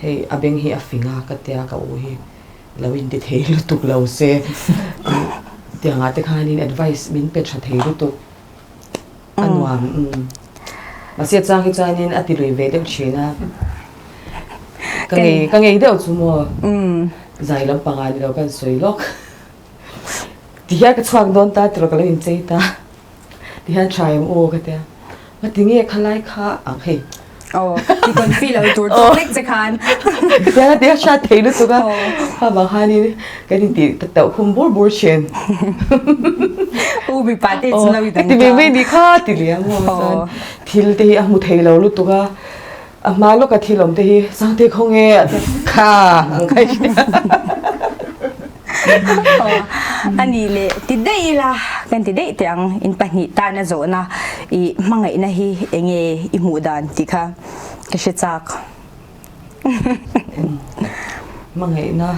hei a beng hi a fing a ka tia ka u hi lo in ti thei lutuk lo se tiangah te khanin advice min pe tha thei lutuk a nuam mahse chang hi chuanin a ti lui ve deuh thin a ka ngei ka ngei deuh chu maw zai lampangah ni lo kan sawi lawk tihian ka chhuak dawn ta tiraw ka lo inchei ta. Tihian tha em aw ka tia. Ngati nge khalai kha ang hei. Aw, i confi lo tur tawk lek che khan. Ka tia tia hriat thei lutuk a. Kha vang khanin kan intih tauh khum bur bur thin. U mipa te chu lo i dang ta. Ka ti ve mai ni kha ti liam aw chuan thil te hi a hmu thei lo lutuk a. A hma lawka thil awm te hi Sangte khawnge a tia kha ang kha i hria. A nih leh ti daih ila kan ti daih teh ang in pahnih tana zawhna i hmangaihna hi enge i hmuh dan tih kha ka hre chak. Hmangaihna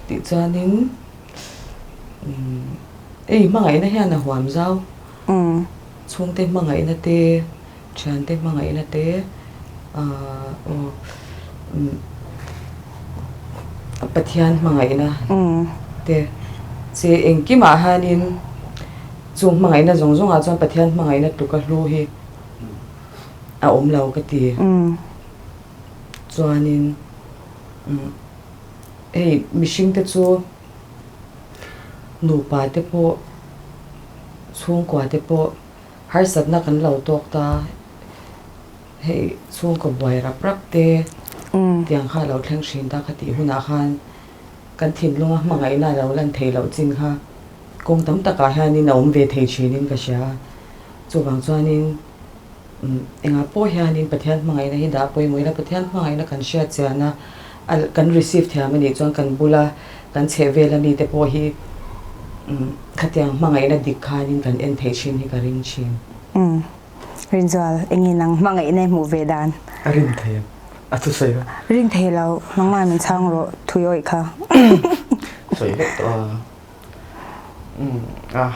tih chuanin ei hmangaihna hian a huam zau chhungte hmangaihna te Thiante hmangaihna te aw Pathian hmangaihna te che engkimah hianin chung hmangaihna zawng zawngah chuan Pathian hmangaihna tluka hlu hi a awm lo ka ti. Chuanin hei mihringte chu nupa te pawh chhungkua te pawh Harsatna kan lo tawk ta, hei chhungkaw buai rap rap te tiang kha a lo thleng thin ta kha tih hunah khan kan thinlunga hmangaihna a lo lan theih loh chin kha kawng tam takah hianin a awm ve thei thinin ka hria a. Chuvang chuanin engah pawh hianin Pathian hmangaihna hi dah pawimawh ila, Pathian hmangaihna kan hriat chiana kan receive thiam a nih chuan kan bula kan chheh vela mite pawh hi khatiang hmangaihna dik khanin kan en theih thin hi ka ring thin. Rinzual, eng in ang hmangaihna i hmuh ve dan? A rin thei em? A thusawi kha. Rin thei lo, nangmah min chhang rawh, thui awih kha. Sawi vek tawh a. Umm a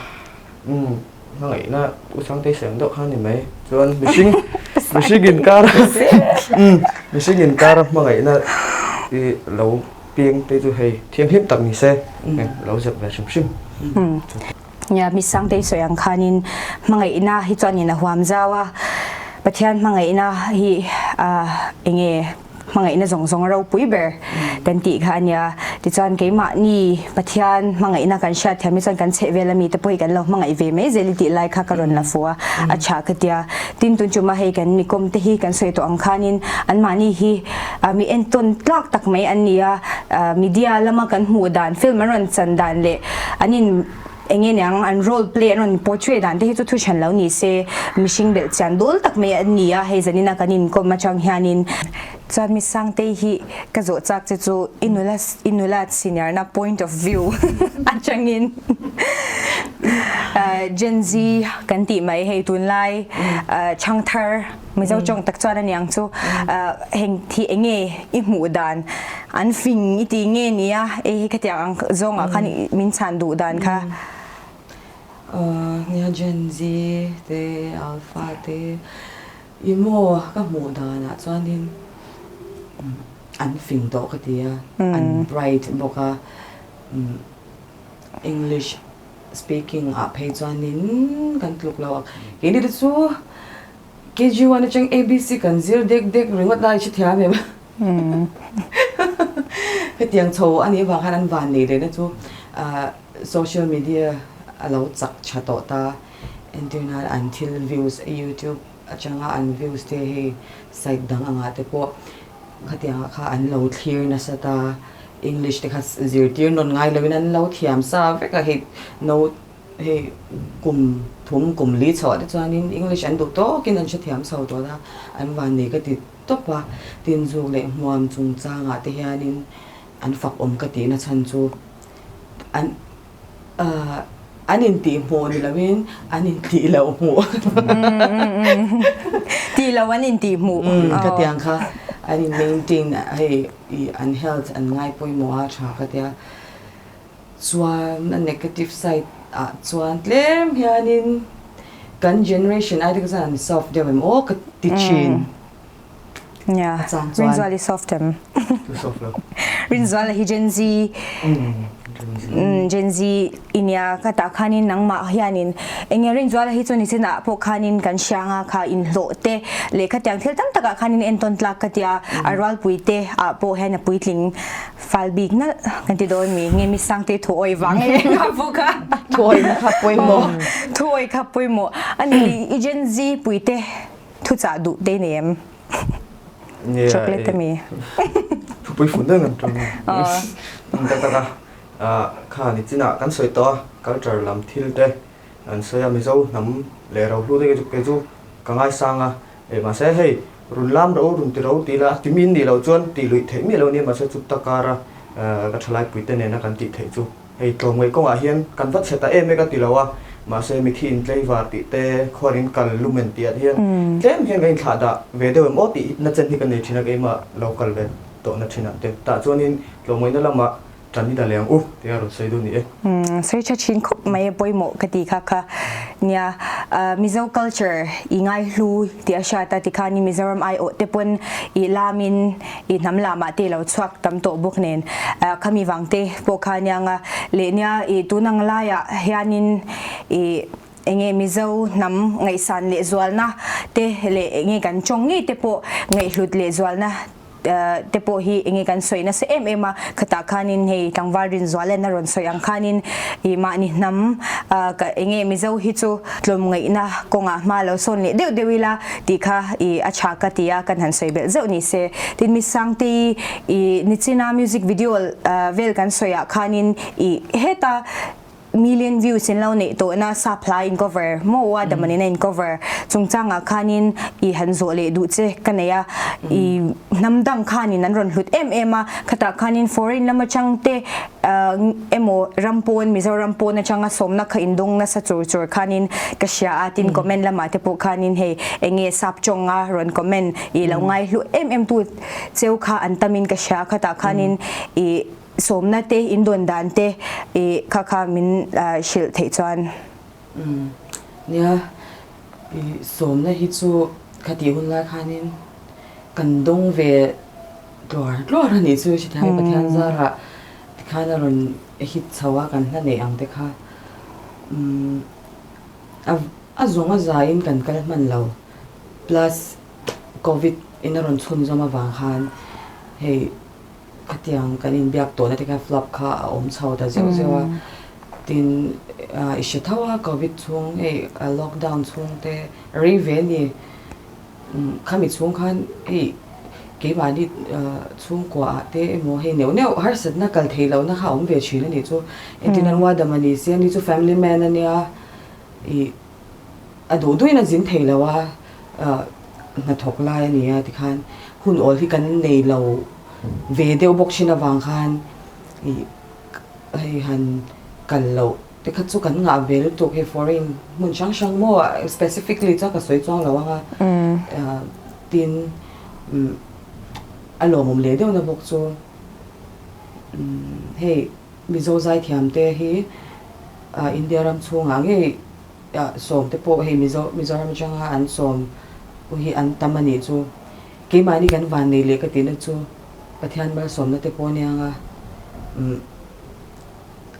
umm hmangaihna U Sangtei sawi ang deuh kha a ni mai. Chuan mihring mihring inkar umm mihring inkar hmangaihna i lo piang te chu hei thianghlim tak ni se lo zep ve hrim hrim. Nia mi Sangtei sawi ang khanin hmangaihna hi chuanin a huam zau a, Pathian hmangaihna hi enge hmangaihna zawng zawng a ropui ber kan tih kha a nia. Tichuan keimahni Pathian hmangaihna kan hriat thiam hi chuan kan chhehvel ami te pawh hi kan lo hmangaih ve mai zel i tih lai kha ka rawn la fuh a, a tha ka tia. Tin tun chuma hei kan mikawm te hi kan sawi tawh ang khanin anmahni hi mi entawn tlak tak mai an ni a, media lama kan hmuh dan, film an rawn chan dan leh an in eng nge niang an role play an rawn portray dan te hi chu thu hran lo ni se mihring belh chian dawl tak mai an ni a, hei zanina kan inkawm atang hianin chuan mi Sangtei hi ka zawh chak che chu i nula i nula senior na point of view atangin Gen Z kan tih mai hei tunlai chhangthar Mizo tawng tak chuan a niang chu heng thi eng nge i hmuh dan an fing i ti nge nia hei hi khatiang ang zawngah khan min chhan duh dan kha. Nia Gen Z te Alpha te i maw ka hmuh danah chuanin an fing tawh ka ti a an bright bawk a English speaking ah phei chuanin kan tluk lo a keini te chu KG one atang ABC kan zir dek dek ringawt lai hre thiam em? Hetiang chho a nih avang khan an van nei lehna chu social media a lo chak tha tawh ta. Entir nan an thil views youtube atanga an views te hei site dang angah te pawh khatiangah kha an lo thlir nasa ta. English te kha zirtir nawn ngai loin an lo thiam sa vek a hei no Hei kum thum kum li chhoh te chuanin English an duh tawkin an hrethiam chho tawh a, an vannei ka ti tawp a, tin zuk leh hmuam chungchangah te hianin an fak awm ka tihna chhan chu an an intih hmuh ni loin an intih loh hmuh. Tih loh an intih hmuh. Khatiang kha an in maintain hei an health an ngai pawimawh a tha ka tia. Chuan a negative side ah chuan tlem hianin kan generation ai te kha chuan an soft deuh em aw ka ti thin. Nia, A chang chuan. Rinzuali soft em? Tu soft lo. Rinzuala hi Gen Z, Gen Z i nia ka tah khanin nangmah hianin enge Rinzuala hi chu nichinah pawh khanin kan hrianga kha inhlawh te leh khatiang thil tam takah khanin entawn tlak ka tia a rualpui te ah pawh hian a puitling Fal bik nalh kan ti dawn mi nge mi sangte thu awi vang e ka pu kha. Thu awi na kha pawimawh. Thu awi kha pawimawh. Ani i Gen Z pui te thu chah duh te nei em? Chocolate te mi. Thu pui fun deuh kan ṭawng. Tak tak a kha ni chinah kan sawi tawh a culture lam thil te an sawi a Mizo hnam leh rohlu te kei chu ka ngaisang a mahse hei Run lam ro, run ti ro ti ila, ti min nih loh chuan tih luih theih miah lo nia, mahse chu ta kara ka thalai puite nena kan tih theih chu hei tlawmngaih kawngah hian kan va chhe ta em e ka ti lo a, mahse mithi intleivar tih te, khuarin kal lumen tih ah hian tlem hian kan inthlah dah ve deuh em aw tih na chen hi ka nei thin a, keimah lo kal ve tawhna thinah te tah chuanin tlawmngaihna lamah Tan i la leng u tih a rawn sawi duh ni e. Sawi tha thin khawp mai a pawimawh ka ti kha kha. Nia, Mizo culture i ngaihlu tih a hriat a tikhanin Mizoram aiawh te pawn i lamin i hnam lamah te i lo chhuak tam tawh bawk nen khami vang te pawh kha aniang a leh nia i tun ang laiah hianin i enge Mizo hnam ngaihsan lehzualna te leh enge kan tawng ngei te pawh ngaihhlut lehzualna te pawh hi enge kan sawi nasa em em a, khatah khanin hei tlangval Rinzuala'n a rawn sawi ang khanin ih mahni hnam ka enge Mizo hi chu tlawmngaihna kawngah hma lo sawn leh deuh deuh ila tih kha ih a tha ka ti a, kan han sawi belh zeuh ni se. Tin Miss Sangtei ih nichina music video vel kan sawiah khanin ih heta. Million views in lo neih tawhna sap hla in cover maw a dam in a in cover chungchangah khanin i han zawh leh duh che ka nei a i hnam dang khanin an rawn hlut em em a khatah khanin foreign lam atang te emaw ram pawn Mizoram pawn atanga sawmna kha in dawng nasa chur chur khanin ka hria a tin comment lamah te pawh khanin hei enge sap tawnga rawn comment i lo ngai hlu em em tu cheu kha an tamin ka hria a khatah khanin i Sawmna te, in dawn dan te i kha kha min hrilh theih chuan. Umm nia, i sawmna hi chu khatih hun lai khanin kan dawng ve tluar tluar a nih chu hrethiam Pathian zarah tikhan a rawn hit chho a kan hla neih ang te kha umm a zawng a zaiin kan kal hman lo plus covid in a rawn chhunzawm avang khan hei Khatiang kan inbiak tawhna te kha flop kha a awm chho ta zeuh zeuh a, tin i hre tho a covid chhung hei lockdown chhung te rei ve a ni, khami chhung khan hei keimahni chhungkua ah te emaw hei neuh neuh harsatna kal theih lohna kha a awm ve thin a nih chu, engtin an uadam a ni sia ni chu family man a nia ih. A duh duhin a zin thei lo a, hnathawk lai a ni a tikhan hun awl hi kan nei lo ve deuh bawk thin avang khan ih hei han kal loh te kha chu kan ngah ve lutuk hei foreign hmun hrang hrang maw specifically chuan ka sawi chuang lo ang a, tin a lawmawm leh deuhna bawk chu hei Mizo zaithiam te hi India ram chhungah ngei sawm te pawh hei Mizo Mizoram atanga an sawm hi an tam a nih chu. Keimahni kan vannei leh ka tihna chu Pathian malsawmna te pawh aniang a, umm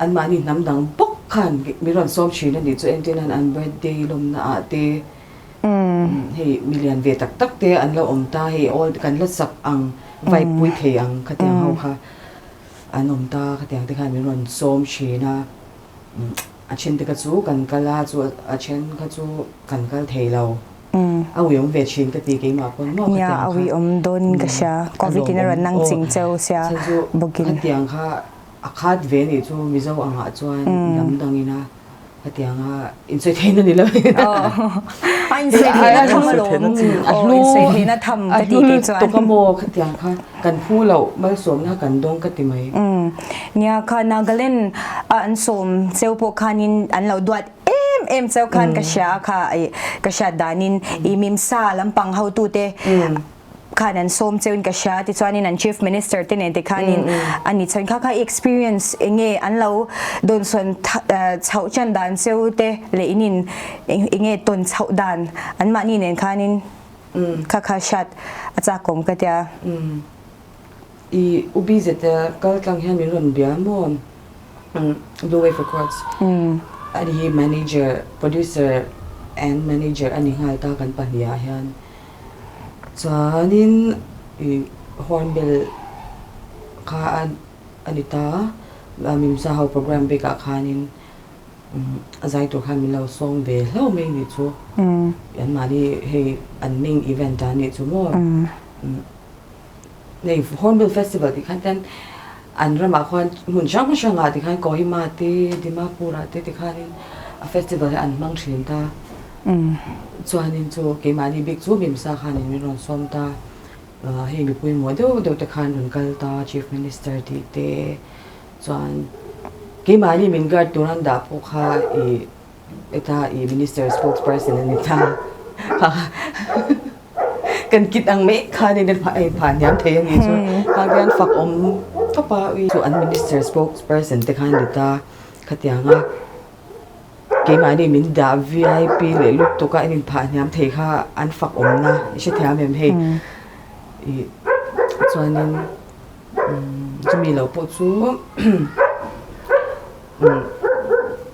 anmahni hnam dang bawk khan min rawn sawm thin a nih chu entir nan an birthday lawmna ah te hei milian ve tak tak te an lo awm ta hei all kan la sak ang vibe pui thei ang khatiang ho kha an awm ta khatiang te khan min rawn sawm thin a. A then te kha chu kan kal a, chu a then kha chu kan kal thei lo. A uiawm ve thin ka ti keimah pawn maw khatiang kha. Nia, a uiawm dawn ka hria. Covid in a rawn nang ching cheu sia bawkin. Khatiang kha a khat ve nih chu Mizo angah chuan lam dangin a khatiang a insawi theihna ni lo. A insawi theihna tham alawm. Aw insawi theihna tham ka ti kei chuan. A hlu lutuk a maw khatiang kha. Kan phu loh malsawmna kan dawng ka ti mai. Umm. Nia kha Nagaland a an sawm cheu pawh khanin an lo duat em em cheu khan ka hria a kha i ka hriat danin i Mimsa lampang hotute khan an sawm cheuin ka hria tichuanin an Chief Minister te nen te khanin a ni chuan kha kha i experience enge an lo dawnsawn chhoh tan dan cheu te leh inin enge tawn chhoh dan anmahni nen khanin Kha kha hriat a chakawm ka tia. I U BZ kal tlang hian min rawn bia maw? Blue Wave Records ani hi manager, producer and manager a ni nghal ta kan pahnih ah hian. Chuanin i Hornbill kha a ni ta, Mimsa ho program bik ah khanin A zai tur khan min lo sawm ve hlauh mai nih chu. Anmahni hei an main event a nih chu maw. Hei Hornbill Festival tih khan hian an ramah khuan hmun hrang hrangah tikhan Kohima te Dimapur ah te tikhanin a festival hi an hmang thin ta. Chuanin chu keimahni bik chu Mimsa khanin min rawn sawm ta. Hei mipui maw deuh deuh te khan rawn kal ta Chief Minister tih te. Chuan keimahni min guard tur an dah pawh kha i heta i minister spokesperson a ni ta kan kit ang mai khanin a phah hniam thei a nih chu khang hian fak awm tawp a chu an minister spokesperson te khan ni ta khatiang a keimahni min dah vip leh lutuk a an inphah hniam thei kha an fak awmna i hrethiam em hei i chuanin. Chumi lo pawh chu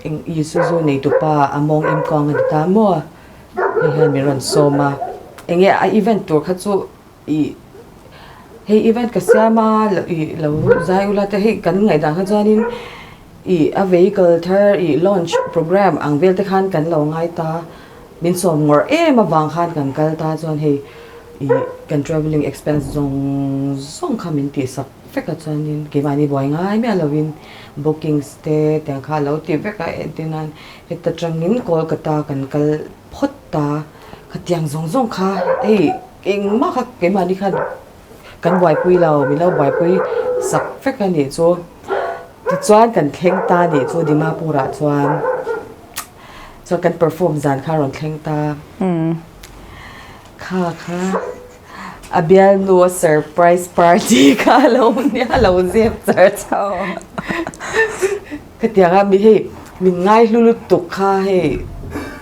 eng Isuzu neitupa a mawng em kuang a ni ta maw hei hian min rawn sawm a enge a event tur kha chu ih hei event ka siam a ih lo zai ula te hei kan ngaihdan kha chuanin ih a vehicle thar ih launch programme ang vel te khan kan lo ngai ta min sawm ngawrh em avang khan kan kal ta chuan hei. I kan travelling expense zawng zawng kha min tihsak vek a chuanin keimahni buai ngai miah lovin bookings te tiang kha a lo ti vek a entir nan heta tangin Kolkata kan kal phawt ta khatiang zawng zawng kha hei engmah kha keimahni khan kan buaipui lo min lo buaipui sak vek a nih chu tichuan kan thleng ta nih chu Dimapur ah chuan. Chuan kan perform zan kha a rawn thleng ta. Kha kha a bialnu a surprise party kha a lo nia a lo zep char char. Khatiang a mi hei min ngai hlu lutuk kha hei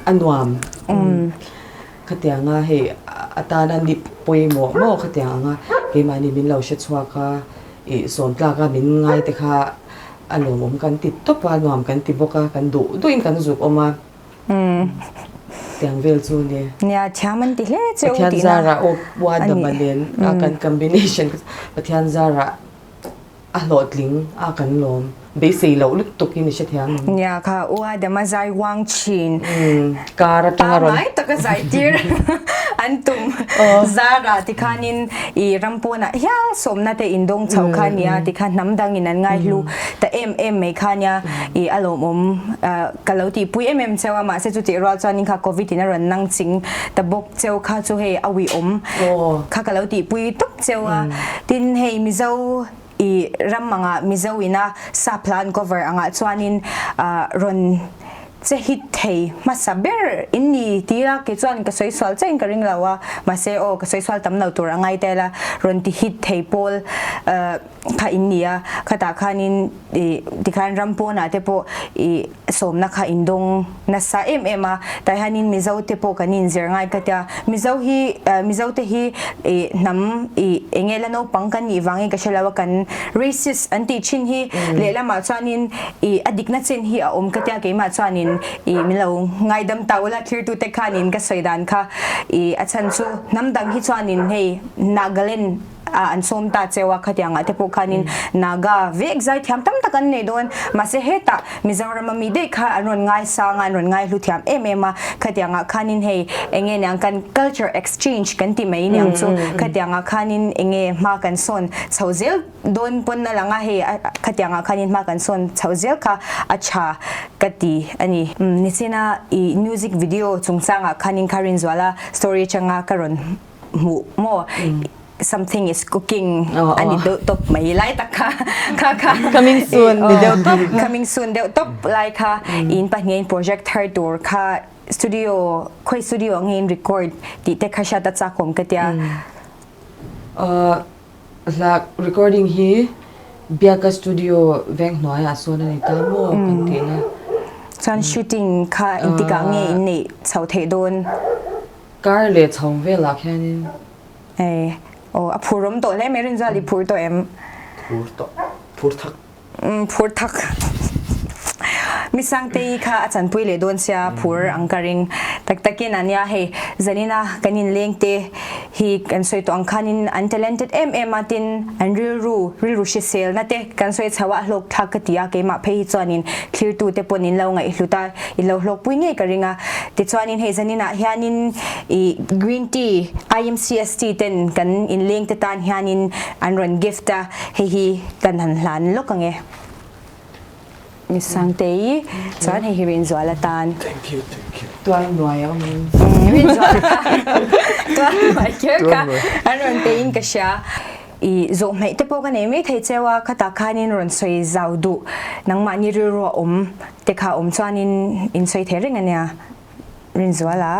a nuam. Khatiang a hei atana ni pawimawh maw khatiang anga keimahni min lo hre chhuak a ih sawm tlak a min ngai te kha A lawmawm kan ti tawp a, nuam kan ti bawk a, kan duh duhin kan zuk awm a, tiang vel chu ni. Nia, thiam an ti hle cheu tihna. Pathian zarah aw Ua Dama nen a kan combination Pathian zarah a hlawhtling a kan lawm beisei loh lutuk in i hrethiam ang. Nia, kha Ua Dama zai uang thin. Kar atanga rawn. Pangai taka zai tir an tum zarah tikhanin I ram pawnah hial sawmna te indawng chho kha nia tikha hnam dangin an ngaihlu ta em em mai kha nia i a lawmawm ka lo tihpui em em cheu a mahse chutih rual chuanin kha covid in a rawn nang ching ta bawk cheu kha chu hei a uiawm kha ka lo tihpui tawp cheu a tin hei Mizo i ram angah Mizo ina sap hla an cover angah chuanin rawn Che hit thei hmasa ber in ni ti a, kei chuan ka sawi sual chiah in ka ring lo a, mahse aw ka sawi sual tam lo tur a ngai tel a, rawn ti hit thei pawl kha in ni a, khatah khanin ih tikhan ram pawnah te pawh ih sawmna kha in dawng nasa em em a, tah hianin Mizo te pawh kan inzir ngai ka tia, Mizo hi Mizo te hi ih hnam ih eng nge la naupang kan nih vangin ka hre lo a, kan racist an tih thin hi lehlamah chuanin I a dikna chin hi a awm ka tia keimah chuanin i min lo ngaidam ta ula thirtute khanin ka sawi dan kha i a chhan chu hnam dang hi chuanin hei Nagaland ah an sawm ta cheu a khatiangah te pawh khanin Naga vek zai thiam tam tak an nei dawn mahse hetah Mizoram a mi daih kha an rawn ngaisang a an rawn ngaihlu thiam em em a khatiangah khanin hei enge niang kan culture exchange kan ti mai niang chu khatiangah khanin enge hma kan sawn chho zel Dawn pawn a lang a, hei khatiangah khanin hma kan sawn chhoh zel kha a tha ka ti a ni. Nichina i music video chungchangah khanin kha Rinzuala story atanga ka rawn hmuh maw something is cooking a ni deuh tawp mai lai tak kha kha kha Coming soon ni deuh tawp Coming soon deuh tawp lai kha in pahnihin project thar tur kha studio khawi studio nge in record tih te kha hriat a chakawm ka tia. Hla recording hi Biaka studio veng hnuaiah sawn a ni ta maw kan tih na. Chuan shooting kha engtikah nge in neih chho theih dawn? Kar leh chho velah khianin. Ei, aw a phur awm tawh hle mai Rinzual i phur tawh em? Phur tawh, phur thak. Phur thak. Mi Sangtei kha a chanpui leh dawn sia phur ang ka ring. Tak takin a nia hei zanina kan inleng te hi kan sawi tawh ang khanin an talented em em a tin an rilru rilru hriselna te kan sawi chho a hlawk thlak ka ti a keimah phei hi chuanin thlirtu te pawn in lo ngaihhlut a in lo hlawkpui ngei ka ring a. Tichuanin hei zaninah hianin ih green tea IMCST ten kan inleng te tan hianin an rawn gift a hei hi Kan han hlan lawk ang e. Mi Sangtei chuan hei hi Rinzual atan. Thank you, thank you. Tuai nuai a awm em? Rinzual atan tuai nuai kher kha an rawn pe in ka hria. I zawh hmeih te pawh ka nei mai thei cheu a, khatah khanin rawn sawi zau duh nangmahni rilru a awm te kha awm chuanin in sawi thei reng a nia Rinzuala.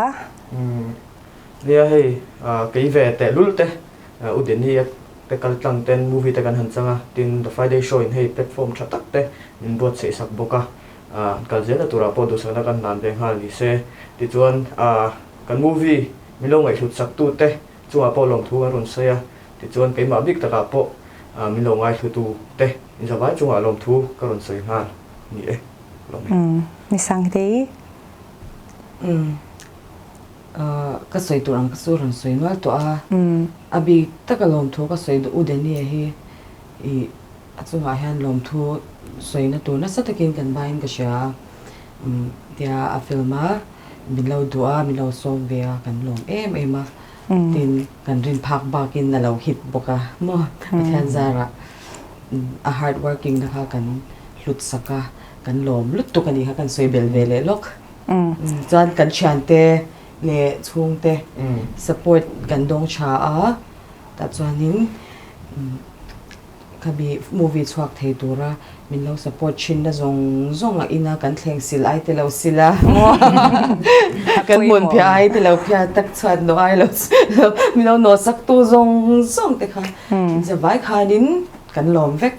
Nia hei kei ve tehlul te U Denny a te kal tlang ten movie te kan han chang a, tin The Friday Show in hei platform tha tak te min buatsaih sak bawk a, kal zelna turah pawh duhsakna kan hlan ve nghal ni se. Tichuan kan movie min lo ngaihhlut sak tu te chungah pawh lawmthu kan rawn sawi a, tichuan keimah bik takah pawh min lo ngaihhlu tu te inzavai chungah lawmthu ka rawn sawi nghal ni e. Lawm e. Ni Sangtei. Ka sawi tur ang ka chu rawn sawi nual tawh a, a bik taka lawmthu ka sawi duh U Danny-a hi ih a chungah hian lawmthu sawina tur nasa takin kan baiin ka hria a, tia a film a min lo duh a, min lo sawm ve a, kan lawm em em a. Tin, kan rin phak bakin a lo hit bawk a maw? Pathian zarah a hard working na kha kan hlut sak a, kan lawm lutuk a nih kha kan sawi bel ve leh lawk. Chuan kan thiante leh chhungte support kan dawng tha a, tah chuanin Khami movie chhuak thei tura min lo support thin na zawng zawng a ina kan thleng sil ai te lo sil a kan hmun phiah ai te lo phiah tak chhuat nawh ai lo min lo nawh sak tu zawng zawng te kha zavai khanin kan lawm vek.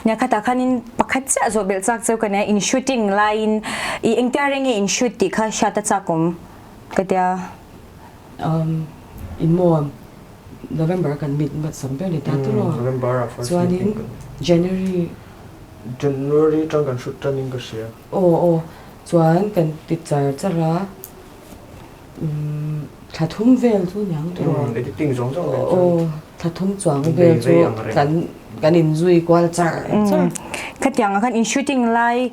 Nia khatah khanin pakhat chiah zawh belh chak cheu ka nia in shooting laiin i engtia reng nge in shoot tih kha hriat a chak awm ka tia. In maw November kan meet hmasa ber ni ta tur aw. November ah first meeting kan. Chuanin January. January tang kan hrut tan in ka hria. Aw aw chuan kan ti char char a umm thla thum vel chu niang tur aw. Editing zawng zawng nen chuan. Aw thla thum chuang vel chu kan kan in zui kual char char. Khatiang ah khan in shooting lai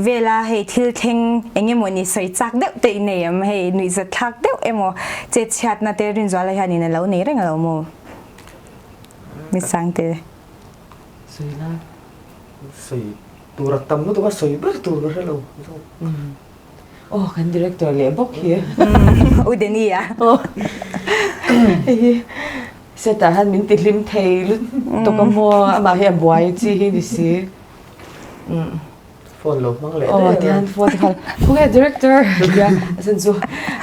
vela hei thil thleng eng emaw ni sawi chak deuh te in nei em hei nuihzat thlak deuh emaw chet chhiatna te Rinzuala hianin a lo nei reng alo maw mi Sangte. Sawi la. Sawi tur a tam lutuk a sawi ber tur ka hre lo. Aw kan director leh bawk hi. U Denny a. Aw hei hi set ah hian min ti hlim thei lutuk a maw amah hi a buai chi hi ni si. Phone lo hmang leh daih a. Aw tihian phone te khan khawnge director tia a chhan chu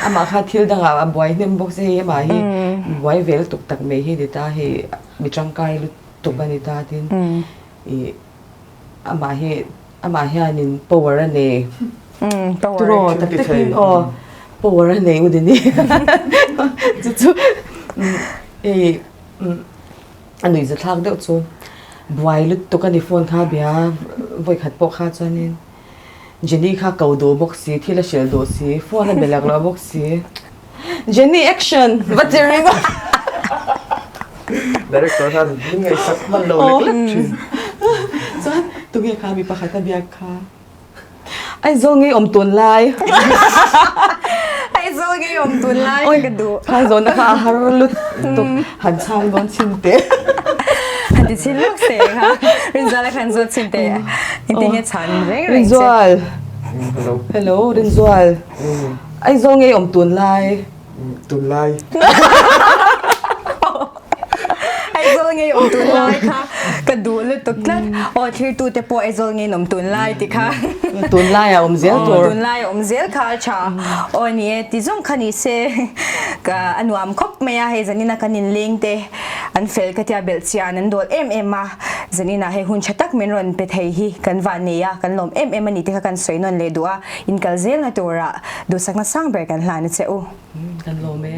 amah kha thil dangah a buai hnem bawk si hei amah hi buai ve lutuk tak mai hi ni ta hei mi tangkai lutuk a ni ta tin ih Amah hi amah hianin power a nei. Power. Turaw tak takin aw power a nei u dini. Chu chu hei a nuih zathlak deuh chu buai lutuk a ni phone kha bia vawikhat pawh kha chuanin Jenny kha ko duh bawk si thil a hrilh duh si phone a be lak loh bawk si. Jenny action va ti ringawt. Director khan min ngaihsak hman lo lek lek thin. Chuan tunge kha mi pakhat a biak kha Aizawl ngei awm tun lai. Aizawl ngei awm tun lai ka duh. Kha zawhna kha a har lutuk han chhang dawn chhin teh. Han ti chhin lawk se kha Rinzuala khan zawt chhin teh. Engtin nge chhan reng reng che. Rinzual. Hello. Hello Rinzual. Aizawl ngei awm tunlai. Tunlai. Aizawl ngei awm tunlai kha ka duh lutuk tlat. Aw thirtute pawh Aizawl ngei awm tunlai ti kha. Tunlai a awm zel tur. Tunlai a awm zel kha a tha. Aw ni e ti zawng kha ni se ka a nuam khawp mai a hei zanina kan inleng te an fel ka tia belh chian an dawl em em a. Zanina hei hun tha tak min rawn pe thei hi kan vah nei a kan lawm em em a ni te kha kan sawi nawn leh duh a. Inkal zelna turah duhsakna sang ber kan hlan a che u. Kan lawm e.